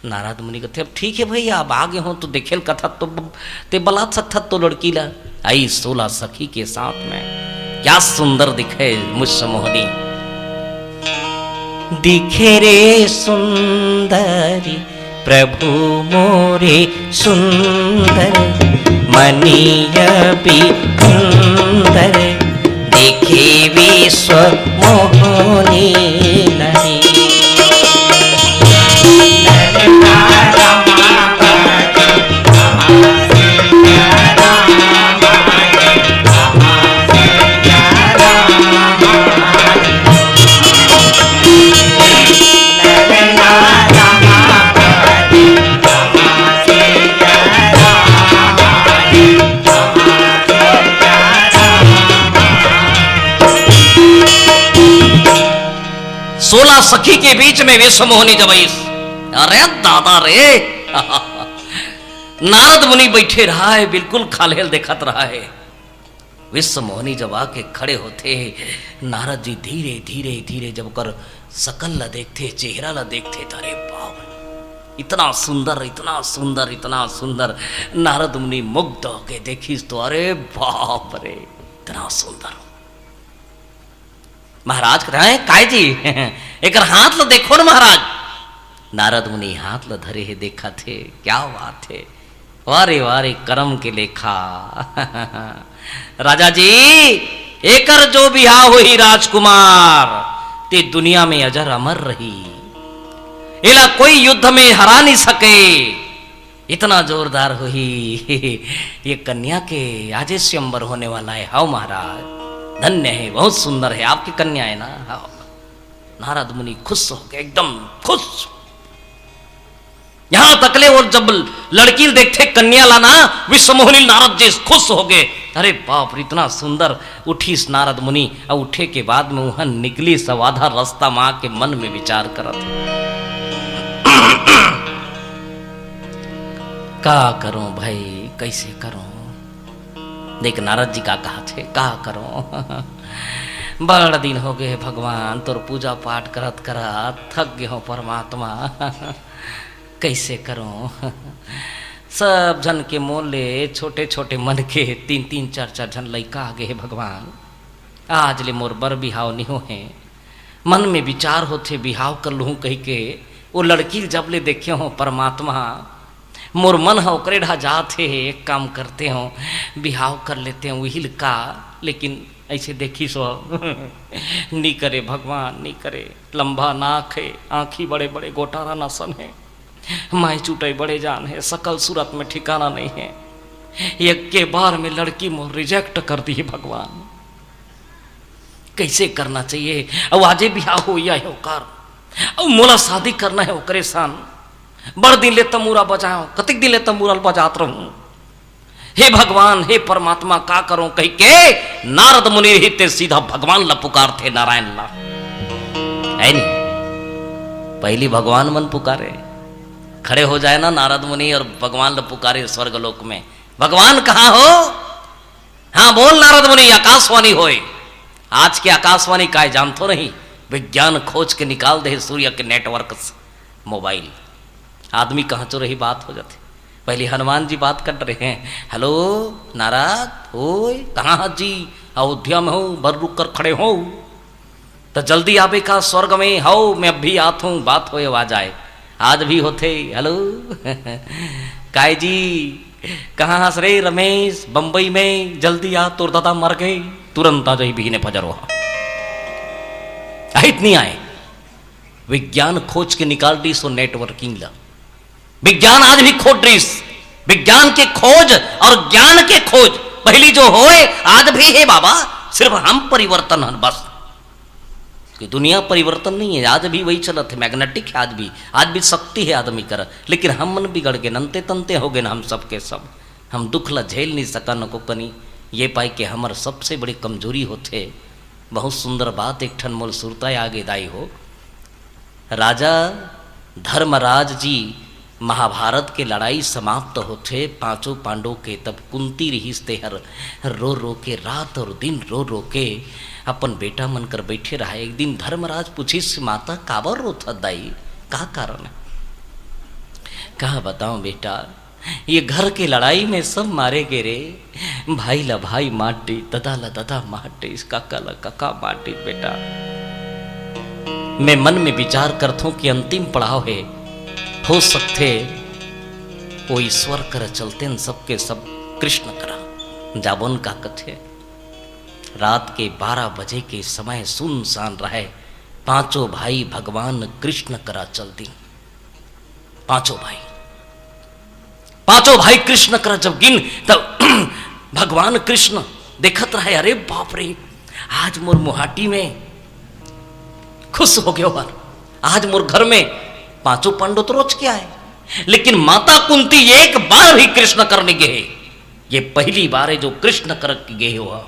नारद मुनि कथे, "अब ठीक हे भई, अब आगे हों तो देखे ल कथस तो ब-, तें बला सकथस तो लड़की ला।" आई सोलह सखी के साथ में, क्या सुंदर दिखे मुष्य मोहनी। दिखे रे सुंदरी प्रभु मोरे सुंदर, मनीय भी सुंदर, देखे विश्व मोहनी नहीं। सोलह सखी के बीच में विश्व मोहनी जब आइस, अरे दादा रे, नारद मुनि बैठे रहा है, बिल्कुल खाल्हे ल देखत रहा है। विश्व मोहनी जब आके खड़े होथे, नारद जी धीरे, धीरे, धीरे जब ओकर सकल ला देखथे, चेहरा ला देखथे, त अरे बाप रे, इतना सुंदर, इतना सुंदर, इतना सुंदर। नारद मुनि मुग्ध होके देखिस तो अरे बाप रे, इतना सुंदर। महाराज कथे, "हैं, काय जी?" "एकर हाथ ल देखो न महाराज।" नारद मुनि हाथ ल धरे हे, देखत हे, क्या बात हे, वाह रे वाह रे, करम के लेखा। राजा जी, एकर जो बिहाव होही राजकुमार, ते दुनिया में अजर अमर रही, एला कोई युद्ध में हरा नहीं सके। इतना जोरदार होही। ये कन्या के आजे स्वयंवर होने वाला है। हाव महाराज, धन्य है, बहुत सुंदर है आपकी कन्या है ना। हाव। नारद मुनि खुश हो गए, एकदम खुश। यहां तकले वो जब लड़की ल देखथे कन्या ला ना, विश्वमोहनी नारद जी खुश हो गए। अरे बाप रे, इतना सुंदर। उठिस नारद मुनि, अउ उठे के बाद में उहां निकलिस, अउ आधा रास्ता म आके मन में विचार करत हे, "का करूं भाई, कैसे करूं?" देख नारद जी का कहत हे, "का करूं?" बड़ दिन हो गए भगवान, तोर पूजा पाठ करत करत थक गए हों परमात्मा। कैसे करूं? सब झन के मोर ले छोटे छोटे मन के तीन तीन चार चार झन लइका आ गए हे भगवान। आज ले मोर बर बिहाव नि होहे। मन में विचार होथे बिहाव कर लूं कहिके। वो लड़की ल जब ले देखे हों परमात्मा, मोर मन ह ओकरे ढा जात हे। एक काम करते हों, बिहाव कर लेते हों उही ल का। लेकिन ऐसे देखिस वो, नी करे भगवान, नी करे। लंबा नाक हे, आंखी बड़े बड़े, गोटारा नसन हे। माई चुटई बड़े जान हे, सकल सूरत में ठिकाना नहीं हे। एक के बार में लड़की मोर reject कर दिही भगवान। कैसे करना चाहिए? अउ आजे बिहाव होइया हे ओकर, अउ मोला शादी करना हे ओकरे सन। बड़ दिन ले तमूरा बजाएंव, कतिक दिन ले तमूरा ल बजात रहूं। हे भगवान, हे परमात्मा, का करों कहिके नारद मुनि रहिते सीधा भगवान ला पुकारथे, नारायण ला। है नी? पहली भगवान मन पुकारे, खड़े हो जाए ना नारद मुनि और भगवान ला पुकारे स्वर्ग लोक में, "भगवान कहाँ हो?" "हाँ बोल नारद मुनि, आकाशवाणी होय।" आज के आकाशवाणी काय जानथो नहीं, विज्ञान खोज के निकाल दे सूर्य के network से। मोबाइल। आदमी कहाँ चो रही बात हो जाथे। पहले हनुमान जी बात कर रहे हैं, "हेलो नारद, ओए, कहाँ हस जी?" "अयोध्या में हूँ, बर रुक कर खड़े हो।" "तो जल्दी आबे का स्वर्ग में?" "हव, मैं अभी आत हूँ, बात होए आ जाए।" आज भी होथे, "हेलो, काय जी, कहाँ हस रे रमेश?" "बम्बई में।" "जल्दी आ, तोर दादा मर गए।" "तुरंत आ जाही, बिहने फजर हो।" अहित नहीं आए। विज्ञान खोज के निकाल दिस वो networking ला। विज्ञान आज भी खोज रिस। विज्ञान के खोज और ज्ञान के खोज पहली जो होए, आज भी हे बाबा, सिर्फ हम परिवर्तन हन बस। कि दुनिया परिवर्तन नहीं है, आज भी वही चलत हे, magnetic है आज भी, आज भी शक्ति है आदमी कर, लेकिन हम मन बिगड़ गए, नंते तंते हो गए ना हम सब के सब। हम दुख ला झेल नहीं सकन को कनी, ये पाई के हमर सबसे बड़ी कमजोरी होथे। बहुत सुंदर बात एक ठन मोल सुरता आगे दाई हो। राजा धर्मराज जी, महाभारत के लड़ाई समाप्त होथे पांचों पांडव के, तब कुंती रिहिस तेहर रो रो के, रात और दिन रो रो के अपन बेटा मन कर बैठे रहा। एक दिन धर्मराज पूछिस, "माता काबर रोथस दाई, का कारण है?" का बताओं बेटा, ये घर के लड़ाई में सब मारे गे रे। भाई ला भाई मार डीस, ददा ला ददा मार डीस, काका ला काका मार डीस बेटा। मैं मन में विचार करथों कि अंतिम पड़ाव हे, हो सकथे वो ईश्वर करा चलतेन, सबके सब कृष्ण करा। जाबोन का कथे, रात के बारह बजे के समय सुनसान रहे, पांचों भाई भगवान कृष्ण करा चल दिन। पांचों भाई, पांचों भाई कृष्ण करा जब गिन, तब भगवान कृष्ण देखत रहे, अरे बाप रे, आज मोर मुहाटी में खुश हो गयो हर, आज मोर घर में पांचों पांडव तो रोज के आए, लेकिन माता कुंती एक बार भी कृष्ण कर नहीं गए। ये पहली बार है जो कृष्ण कर के गए हो।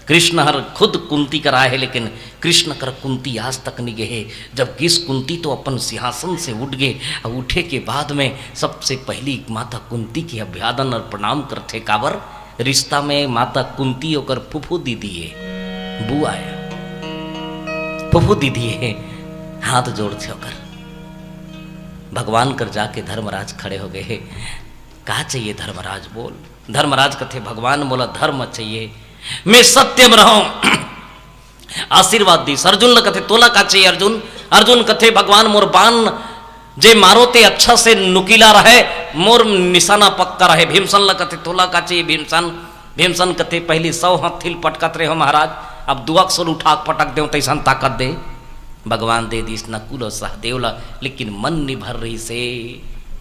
कृष्ण हर खुद कुंती करा है, लेकिन कृष्ण कर कुंती आज तक नहीं गए। जब गिस कुंती तो अपन सिंहासन से उठ गए, और उठे के बाद में सबसे पहली माता कुंती के अभिवादन और प्रणाम करथे। काबर? रिश्ता में माता कुंती ओकर फुफू दीदी है, बुआ है, फुफू दीदी है, हाथ जोड़थे ओकर। भगवान कर जाके धर्मराज खड़े हो गए, का चाहिए धर्मराज, बोल। धर्मराज कथे, भगवान मोला धर्म चाहिए, मैं सत्य में रहूं। आशीर्वाद दीस। अर्जुन ल कथे, तोला का चाहिए अर्जुन? अर्जुन कथे, भगवान मोर बाण जे मारो ते अच्छा से नुकीला रहे, मोर निशाना पक्का रहे। भीमसन ल कथे, तोला का चाहिए भीमसन? भीमसन कथे, पहली सौ हाथी ल पटकत रहे हो महाराज, अब दुआ सौ ल उठा के पटक देव, तैसन ताकत दे। भगवान दे दीस नकुल और सहदेव ला, लेकिन मन निभर रहिसे,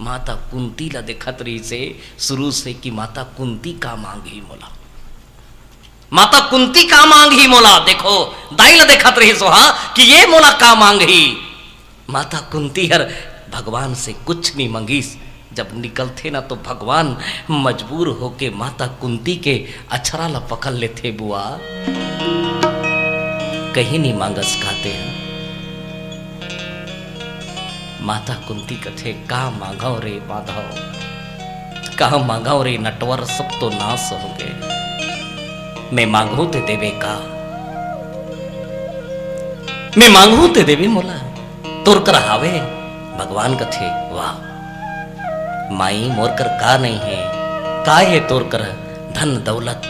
माता कुंती ला देखत रहिसे शुरू से कि माता कुंती का मांगही मोला, माता कुंती का मांगही मोला। देखो, दाई ला देखत रहिस ओहा कि ये मोला का मांगही। माता कुंती हर भगवान से कुछ नहीं मंगिस। जब निकलथे ना तो भगवान मजबूर होके माता कुंती के अचरा ला पकड़ लेथे, बुआ, कहीं नहीं मांगस काते हैं। माता कुंती कथे, का मांगव रे माधव, का मांगव रे नटवर, सब तो नाश हो गए। मैं मांगू ते देवे का, मैं मांगू ते देवे मोला, तोर कर हावे। भगवान कथे, वाह माई, मोर कर का नहीं है, का है तोर कर? धन दौलत,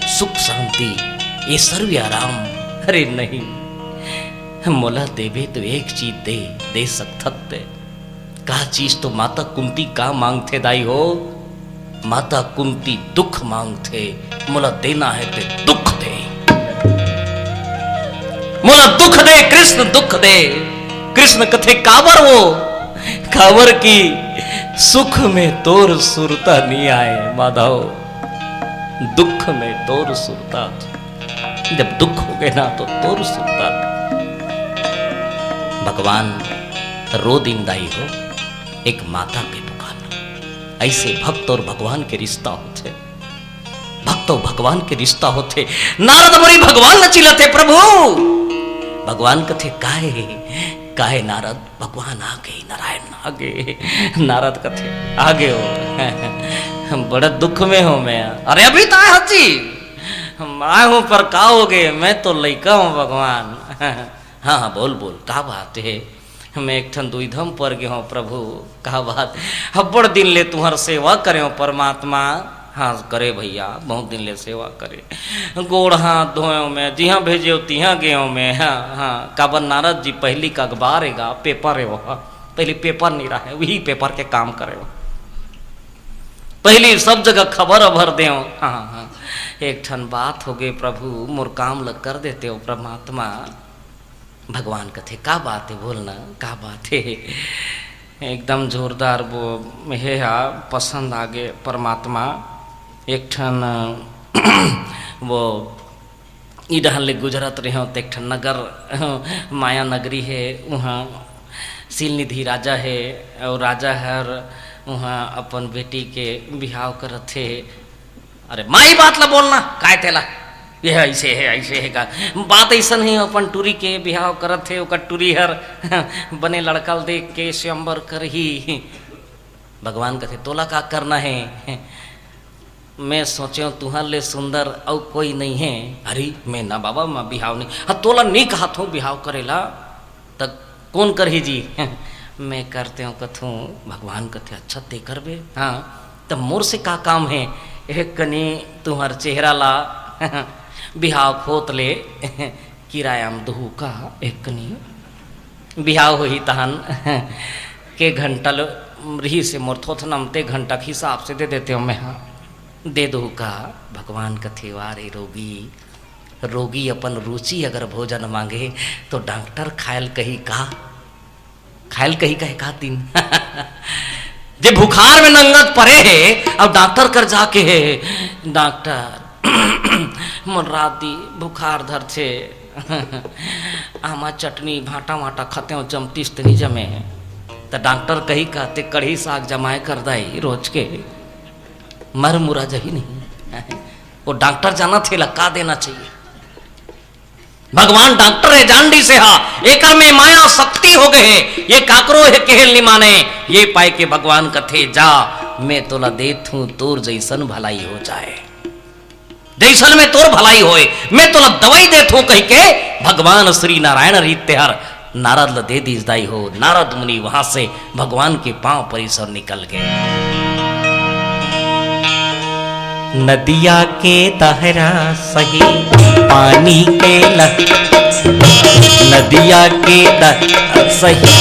सुख शांति, ऐश्वर्य आराम? अरे नहीं, मोला देबे तो एक चीज दे, दे सकथस ते। का चीज तो माता कुंती का मांगथे दाई हो? माता कुंती दुख मांगथे, मोला देना है ते दुख दे, मोला दुख दे कृष्ण, दुख दे। कृष्ण कथे, काबर वो? काबर कि सुख में तोर सुरता नहीं आए माधव, दुख में तोर सुरता। जब दुख हो गए ना तो तोर सुरता। भगवान रो दिन दाई हो, एक माता के पुकार। ऐसे भक्त और भगवान के रिश्ता होथे, भक्त और भगवान के रिश्ता होथे। नारद मुनि भगवान ल चिल्लाथे, प्रभु। भगवान कथे, काहे, काहे नारद? भगवान आ गए, नारायण आ गए। नारद कथे, आ गए हो? बड़ा दुख में हो मैं। अरे अभी तो आए हस जी, हम आए हूँ पर का हो गए, मैं तो लइका हूँ भगवान। हाँ हाँ, बोल बोल, का बात है? मैं एक ठन दुविधा म पर गे हूँ प्रभु। का बात? अब्बड़ दिन ले तुहर सेवा करे हूँ परमात्मा। हाँ करे भैया, बहुत दिन ले सेवा करे। गोड़ हाथ धोएव मैं, जिहाँ भेजेव तिहाँ गेव मैं। हाँ हाँ, काबर नारद जी पहली का अखबार हे गा, पेपर हे वो। पहली पेपर नहीं रहा है, वही पेपर के काम करे वो। पहली सब जगह खबर अभर देव। हाँ हाँ, एक ठन बात हो गए प्रभु, मोर काम ल कर देते हो परमात्मा। भगवान कथे, का बात है, बोलना, का बात है? एकदम जोरदार वो हे हा, पसंद आगे परमात्मा। एक ठन वो ई डहर ले गुजरत रहेव, त एक ठन नगर, माया नगरी हे, उहाँ शील निधि राजा हे, और राजा हर उहाँ अपन बेटी के बिहाव करत हे। अरे माई बात ला बोलना, काय तेला? ये ऐसे है, ऐसे है का? बात ऐसा नहीं, अपन टूरी के बिहाव करत हे, ओकर टूरी हर बने लड़का ल देख के स्वयंवर करही। भगवान कथे, तोला का करना है? मैं सोचेव तुहर ले सुंदर अउ कोई नहीं है। अरे मैं ना बाबा, मैं बिहाव नहीं। हाँ, तोला नहीं कहा थो बिहाव करेला, त कौन करही जी? मैं करतेंव कथों, भगवान कथे, "अच्छा, ते करबे? हाँ, त मोर से का काम हे? एक कनी तुंहर चेहरा ला बिहाव खोत ले किराया म दुहू का, एक कनी बिहाव होही तहन के घंटा ल रिहिसे मोर थोथना म, ते घंटा के हिसाब से दे देतेंव मैं, हाँ, दे दुहू का।" भगवान कथे, "वाह रे रोगी, रोगी अपन रुचि अगर भोजन मांगे तो डॉक्टर खायल कही का?" खायल कही कहे का तीन जे बुखार में नंगत परे हे, अब डॉक्टर कर जाके हे, "डॉक्टर, मोर रात दिन बुखार धरथे, आमा चटनी भांटा वांटा खतेंव, जमतिस ते नी जमे।" त डॉक्टर कही का, "ते कढ़ी साग जमाए कर दाई रोज के, मर मुरा जही नहीं।" वो डॉक्टर जानथे ला का देना चाहिए। भगवान डॉक्टर हे, जान डीसे हा, एकर में माया शक्ति हो गए हे, ये काकरो हे केहेल नि माने। ये पाए के भगवान कथे, "जा, मैं तोला देत हूँ, तोर जैसन भलाई हो जाए, जैसन में तोर भलाई होए, मैं तोला दवाई देत हूँ," कहि के भगवान श्री नारायण रीत तेहर नारद ल दे दीस दाई हो। नारद मुनि वहां से भगवान के पांव परिस अउ निकल गे। नदिया के दहरा सही, पानी के लह-, नदिया के दहरा सही,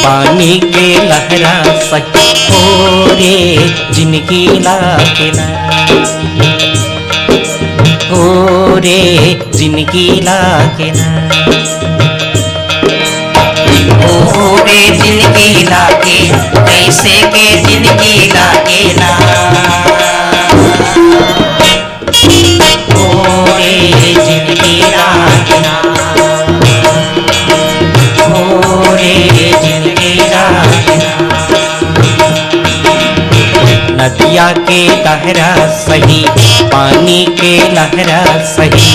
पानी के लहरा सही, ओ रे जिनगी लागे ना, ओ रे जिनगी लागे ना। ओ रे जिनगी लागे, कैसे के जिनगी लागे ना। ओ रे जिनगी लागे ना। ओ रे जिनगी लागे ना। नदिया के दहरा सही, पानी के लहरा सही,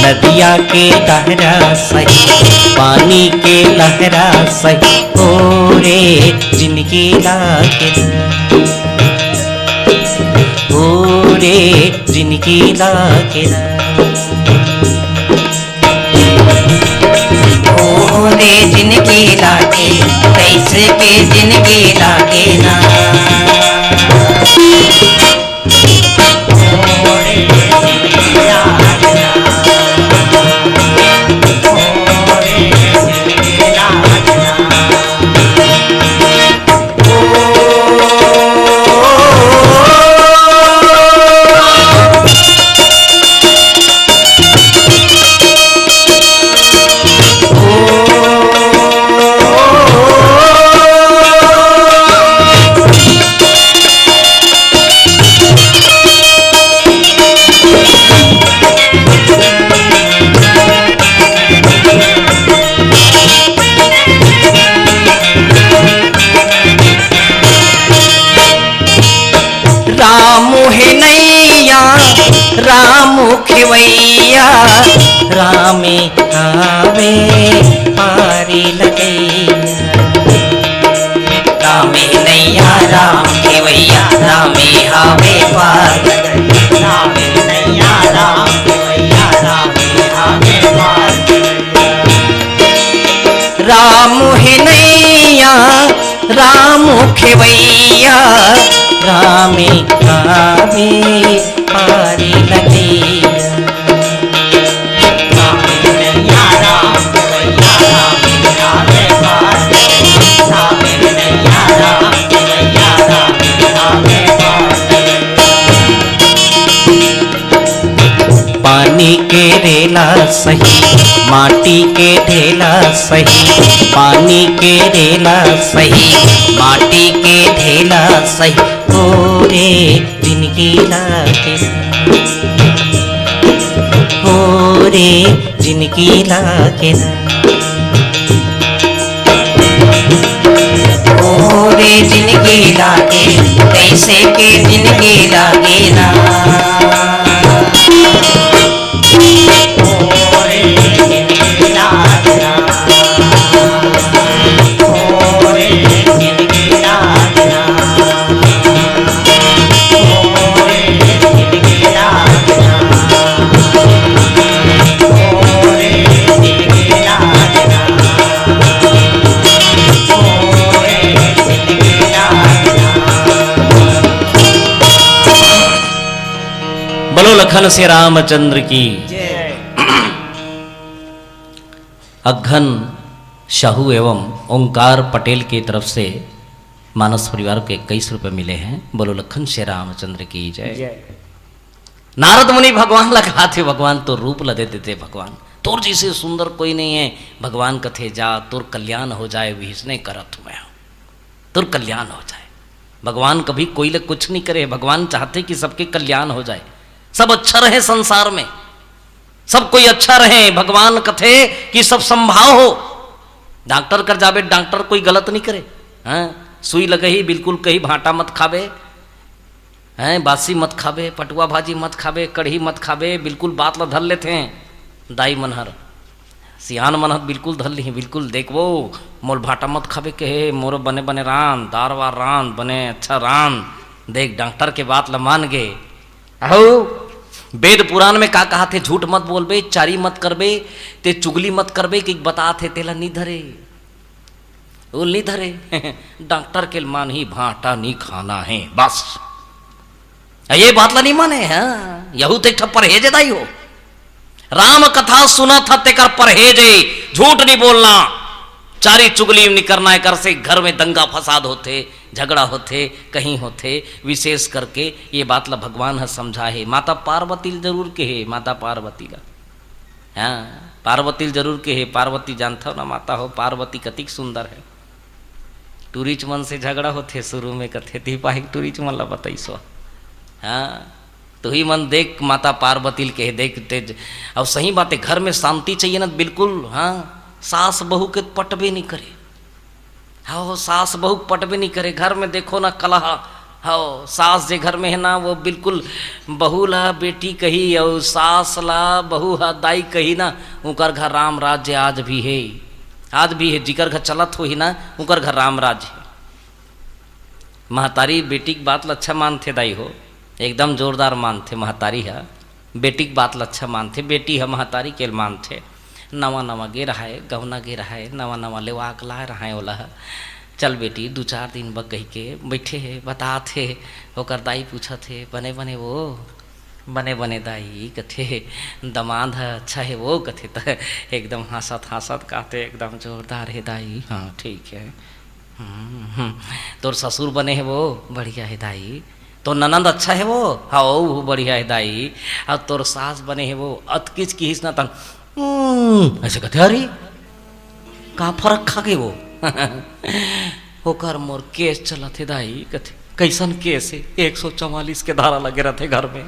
नदिया के दहरा सही, पानी के लहरा सही, ओ रे जिनगी लागे ना, ओ रे जिनगी लागे ना। ओ रे जिनगी लागे, कैसे के जिनगी लागे ना। राम हे नैया, राम खेवैया, रामे हावे पारी लगैया। राम हे नैया, राम खेवैया, रामे हावे पार। राम हे नैया, राम खेवैया, रामे हावे पार। राम हे नैया, राम खेवैया, रामे हावे पारी लगैया। पानी के रेला सही, माटी के ढेला सही, पानी के रेला सही, माटी के ढेला सही, ओ रे जिनगी लागे ना, ओ रे जिनगी लागे ना। ओ रे जिनगी लागे, कैसे के जिनगी लागे ना। श्री रामचंद्र की। अघन साहू एवं ओंकार पटेल की तरफ से मानस परिवार को इक्कीस रुपए मिले हैं। बोलो लखन श्री रामचंद्र की जय। जय। नारद मुनि भगवान ला कहाथे, भगवान तोर रूप ला दे देते, भगवान तोर जैसे सुंदर कोई नहीं है। भगवान कथे, जा, तोर कल्याण हो जाए, विष्णु करत हूँ मैं, तोर कल्याण हो जाए। भगवान कभी कोई ले कुछ नहीं करे, भगवान चाहते कि सबके कल्याण हो जाए, सब अच्छा रहे संसार में, सब कोई अच्छा रहे। भगवान कथे कि सब संभाव हो। डॉक्टर कर जाबे, डॉक्टर कोई गलत नहीं करे। हाँ, सुई लगे ही बिल्कुल कही, भाटा मत खाबे, हैं, बासी मत खाबे, पटुआ भाजी मत खाबे, कढ़ी मत खाबे, बिल्कुल बात ला धर लेथे दाई मन हर। सियान मन हर बिल्कुल धर लिही, बिल्कुल, देख वो, मोल भाटा मत खाबे कहे, मोर बने बने रांध, दार वार रांध, बने अच्छा रांध। देख, डॉक्टर के बात ला मान गे। अहो, वेद पुराण में का कहाथे, झूठ मत बोलबे, चारी मत करबे, ते चुगली मत करबे, कि बताथे तेला नी धरे। वो नी धरे। डॉक्टर के मान ही भाटा नी खाना है, बस। ये बात ला नी माने, हाँ, यहू तो एक ठा परहेज दाई हो। राम कथा सुनत हा तेकर परहेज हे, झूठ नहीं बोलना, चारी चुगली नहीं करना, एकर से घर में दंगा फसाद होथे, झगड़ा होथे, कहीं होथे। विशेष करके ये बात ला भगवान ह समझा हे। माता पार्वती ल जरूर के हे, माता पार्वती ला, हाँ, पार्वती ल जरूर के हे। पार्वती जानथव ना माता हो, पार्वती कतिक सुंदर है। टूरीच मन से झगड़ा होथे शुरू में, कथे, "तिही पाही टूरीच मन ला बतइसो।" हाँ, तुही मन देख, माता पार्वती ल कहे, देख तेज। और सही बात है, घर में शांति चाहिए ना, बिल्कुल, हाँ, सास बहू के पटबे नहीं करे। हाँ, सास बहू पटबे नहीं करे, घर में देखो ना कलह। हाँ, सास जे घर में है ना, वो बिल्कुल बहू ला बेटी कही और सास ला बहू हा दाई कही ना, उकर घर राम राज्य आज भी है, आज भी है। जिकर घर चलत होही ना, उकर घर राम राज्य है। महतारी बेटी के बात ल अच्छा मानथे दाई हो, एकदम जोरदार मानथे महतारी ह। बेटी के बात ल अच्छा मानथे, बेटी ह महतारी के ल मानथे। नवा नवा गे रहाय, गवना गे रहाय, नवा नवा लेवा के लाय रहाय ओला ह। चल बेटी, दू चार दिन बर कहिके बइठे हे, बतात हे। ओकर दाई पूछत हे, "बने बने वो?" "बने बने दाई," कथे। "दमाद ह अच्छा हे वो?" कथे त एकदम हाँसत हाँसत कहथे, "एकदम जोरदार हे दाई, हाँ ठीक हे।" "हम्म, हम्म। तोर ससुर बने हे वो?" "बढ़िया हे दाई।" "तोर ननद अच्छा हे वो?" "हाँ, वो बढ़िया हे दाई।" "अउ तोर सास बने हे वो?" अतकिच किहिस ना तन, "हम्म," ऐसे कथे, "अरे, का फरक खा गे वो?" "ओकर मोर केस चलत हे दाई," कथे। "कइसन केस हे?" "एक सौ चवालीस के धारा लगे रथे घर में।"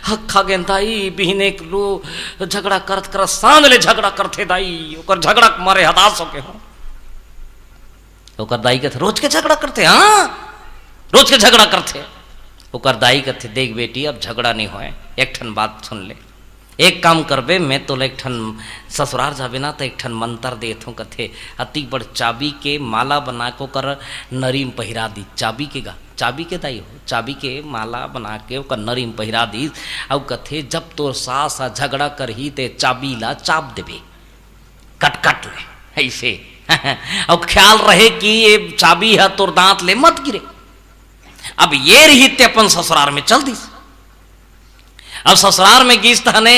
"हक खा गेन दाई, बिहने एक लो झगड़ा करत करत सांझ ले झगड़ा करथे दाई, ओकर झगड़ा के मारे हताश होके हो।" ओकर दाई कथे, "रोज के झगड़ा करथे?" "हाँ, रोज के झगड़ा करथे।" ओकर दाई कथे, "देख बेटी, अब झगड़ा नहीं होय, एक ठन बात सुन ले, एक काम करबे, मैं तोला एक ठन, ससुरार जाबे ना, त एक ठन मंतर देत हूँ," कथे। अति बड़ चाबी के माला बना के ओकर नरी म पहिरा दी। चाबी के गा, चाबी के दाई हो, चाबी के माला बना के ओकर नरी म पहिरा दी। अउ कथे, "जब तोर सास ह झगड़ा करही, ते चाबी ला चाप देबे, कटकट ले, ऐसे।" अउ ख्याल रहे कि ये चाबी ह तोर दांत ले मत गिरे। अब ये रही ते अपन ससुरार में चल दिस। अब ससुरार में गिस तहने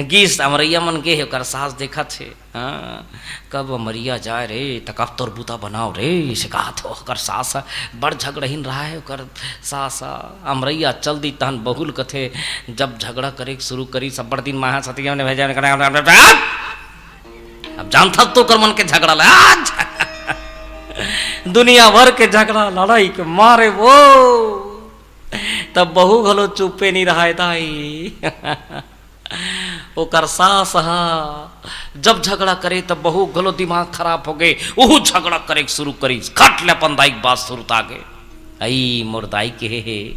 गिस, अमरैया मन गे हे, ओकर सास देखत हे, "हाँ, कब अमरैया जाए रे, त कब तोर बूता बनाव रे," इसे कहत हो। ओकर सास ह बड़ झगड़हिन रहा है, ओकर सास ह अमरैया चल दी तहन बहू ल कथे, जब झगड़ा करे के शुरू करी, सब बड़ दिन माहा सतिया ने भेजा, अब जानथस तो ओकर मन के झगड़ा ला, आज दुनिया भर के झगड़ा लड़ाई के मारे वो, तब बहू घलो चुप्पे नहीं रहाय दाई। ओकर सास ह जब झगड़ा करे तब बहू घलो दिमाग खराब हो गे, ओहू झगड़ा करे के शुरू करिस, खट ले अपन दाई के बात सुरता गे। "अई मोर दाई के हे, हे,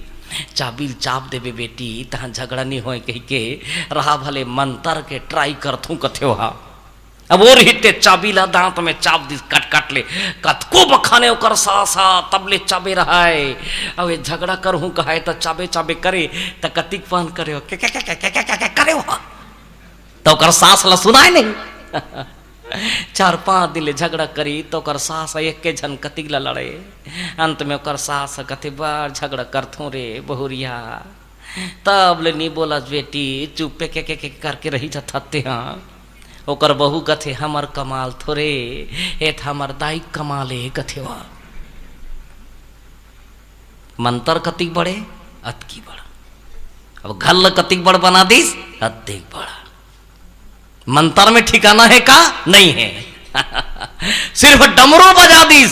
चाबी ल चाप देबे बेटी, तहां झगड़ा नहीं होय," कहिके रहा भले मंतर के try करथूं कथे ओहा। अब वो रहिते चाबी ला दांत में चाप दिस, कट कट ले। कतको बखाने ओकर सास हा, तब ले चाबे रहाय। अब ये झगड़ा करहूं कहाय त चाबे चाबे करे, त कतिक पान करे हो, के, के, के करे हो। त ओकर सास ला सुनाय नहीं। चार पांच दिन ले झगड़ा करी, त ओकर सास एक के झन कतिक ला लड़े। अंत में ओकर सास कथे, "बड़ झगड़ा करथों रे बहुरिया।" तब ले नी बोलस बेटी, चुप्पे के, के, के करके रही जथते। हाँ, ओकर बहू कथे, "हमर कमाल थोरे, ए त हमर दाई कमाल ए," कथे वा। मंतर कतिक बड़े, अतकी बड़ा। अब घर ल कतिक बड़ बना दिस, अतिक बड़ा। मंतर में ठिकाना है का? नहीं है। सिर्फ डमरू बजा दिस,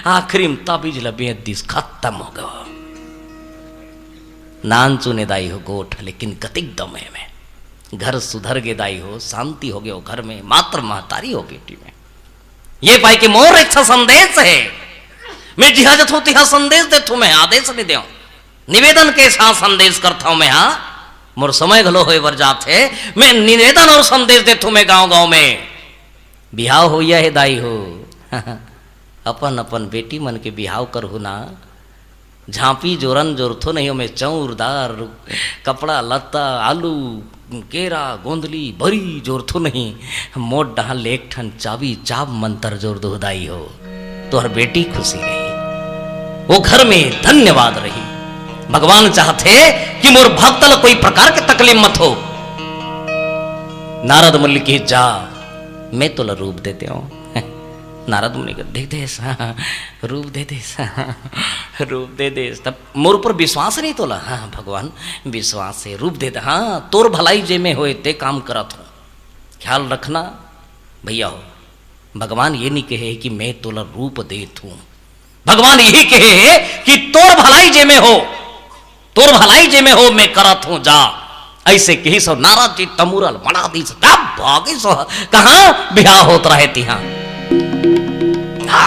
आखिरी में ताबीज ल बेच दिस, खत्म हो गया। नान चुने दाई हो गोठ, लेकिन कतिक दमे में घर सुधर गे दाई हो, शांति हो गयो घर में, मात्र महतारी हो बेटी में। ये पाए कि मोर एक ठा संदेश है, मैं जिहां जथों तिहां संदेश देथों, मैं आदेश नहीं देव, निवेदन के साथ संदेश करता हूं मैं। हाँ, मोर समय घलो होए बर जात है, मैं निवेदन और संदेश देथों मैं गांव गांव में। बिहाव होइया हे दाई हो, अपन अपन बेटी मन के बिहाव करहु ना, झांपी जोरन जोरथो नहीं, ओमे चौर दार, कपड़ा लत्ता, आलू, केरा, गोंदली, बरी जोरथो नहीं, मोर डहान ले एक ठन चाबी चाब मंतर जोर दो दाई हो, तोहर बेटी खुशी रही, वो घर में धन्यवाद रही। भगवान चाहथे कि मोर भक्त ल कोई प्रकार के तकलीफ मत हो। नारद मुनि के, "जा, मैं तोला रूप दे देवं।" नारद मुनि के, "दे देस, हाँ, रूप दे देस, हाँ, रूप दे देस।" तब मोर ऊपर विश्वास नहीं तोला? "हाँ, हाँ, भगवान, विश्वास है, रूप दे दे। हाँ, तोर भलाई जे में होए, ते काम करत हूँ। ख्याल रखना भैया हो, भगवान ये नहीं कहे कि मैं तोला रूप देत हूँ, भगवान यही कहे है कि तोर भलाई जे में हो, तोर भलाई जे में हो, मैं करत हूँ, जा।" ऐसे कहिस अउ नारद जी तमूरा ल मड़ा दिस, तब भागिस। कहाँ बिहाव होत रहे तिहां।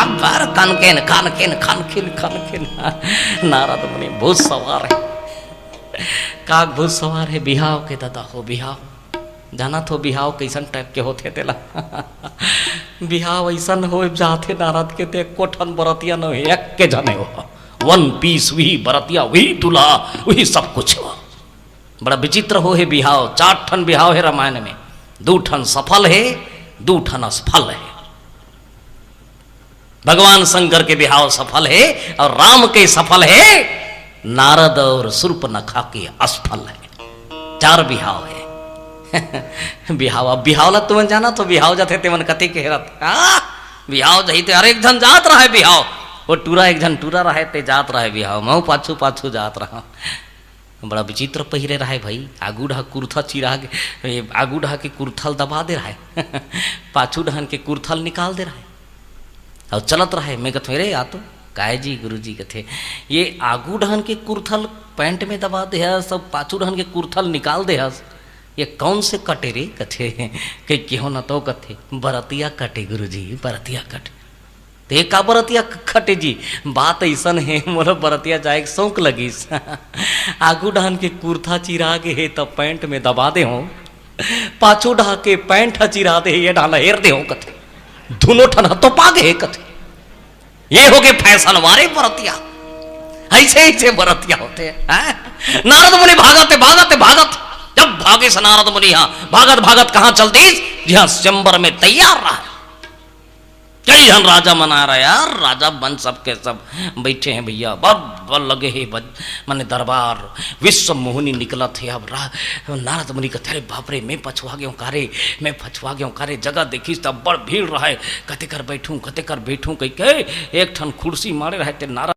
अब बार कनकेन, कनकेन, कनकेन, कनकेन। नारद मुनि भूत सवार है। का भूत सवार है बिहाव के, दादा हो बिहाव। जानत हो बिहाव कइसन टाइप के होथे तेला? बिहाव अइसन हो जाथे नारद के, ते एको ठन बरतिया न होय, एक के झने हो। वन पीस, वही बरतिया, वही दूल्हा, वही सब कुछ हो। बड़ा विचित्र हो हे बिहाव। चार ठन बिहाव हे रामायण में, दू ठन सफल हे, दू ठन असफल हे। भगवान शंकर के बिहाव सफल हे अउ राम के सफल हे नारद अउ सूर्पनखा के असफल हे। चार बिहाव हे। बिहाव, अब बिहाव ला तुमन जानत हो, बिहाव जाथे तेमन कति केहरत, हाँ? बिहाव जही ते हर एक झन जात रहय बिहाव। वो टूरा, एक झन टूरा रहय, ते जात रहय बिहाव, महूं पाछू पाछू जात रहंव। बड़ा विचित्र पहिरे रहय भाई, आगू डहा कुर्था चिरा के, ए, आगू डहा के कुर्था ल दबा दे रहय, पाछू डहन के कुर्था ल निकाल दे रहय, अउ चलत रहय। मैं कथंव, "रे आ तो।" "काय जी गुरुजी?" कथे, "ये आगू डहन के कुर्था ल पैंट में दबा दे हस, अउ पाछू डहन के कुर्था ल निकाल दे हस, ये कौन से कटे रे?" कथे, कहि केहो न तो कथे, "बरतिया कटे गुरुजी, बरतिया कटे।" ते का बरतिया क-, कटे जी? बात अइसन हे, मोला बरतिया जाए के शौक लगिस। आगू डहन के कुर्था चिरा गे हे, त पैंट में दबा दे हों। पाछू डहा के पैंट ह चिरा दे हे, ये डहा ल हेर दे हों कथे। दुनों ठन ह तोपा गे हे कथे। ये होगे फैशन वाले बरतिया। अइसे, अइसे बरतिया होथे, हैं? नारद मुनि भागत हे, भागत हे, भागत। जब भागिस नारद मुनि ह, भागत, भागत कहाँ चल दिस? जिहां स्वयंवर में तैयार रहय। कई झन राजा मन आय रहय यार, राजा मन सबके सब बइठे हें भइया, बड़, बड़ लगे हे बज-, माने दरबार, विश्व मोहनी निकलत हे। अब रा-, नारद मुनि कथे, "अरे बाप रे, मैं पछुआ गेंव का रे, मैं पछुआ गेंव का रे।" जगह देखिस त बड़ भीड़ रहय, "कते कर बइठहूं, कते कर बइठहूं?" कहिके एक ठन कुर्सी माड़े रहय ते नारद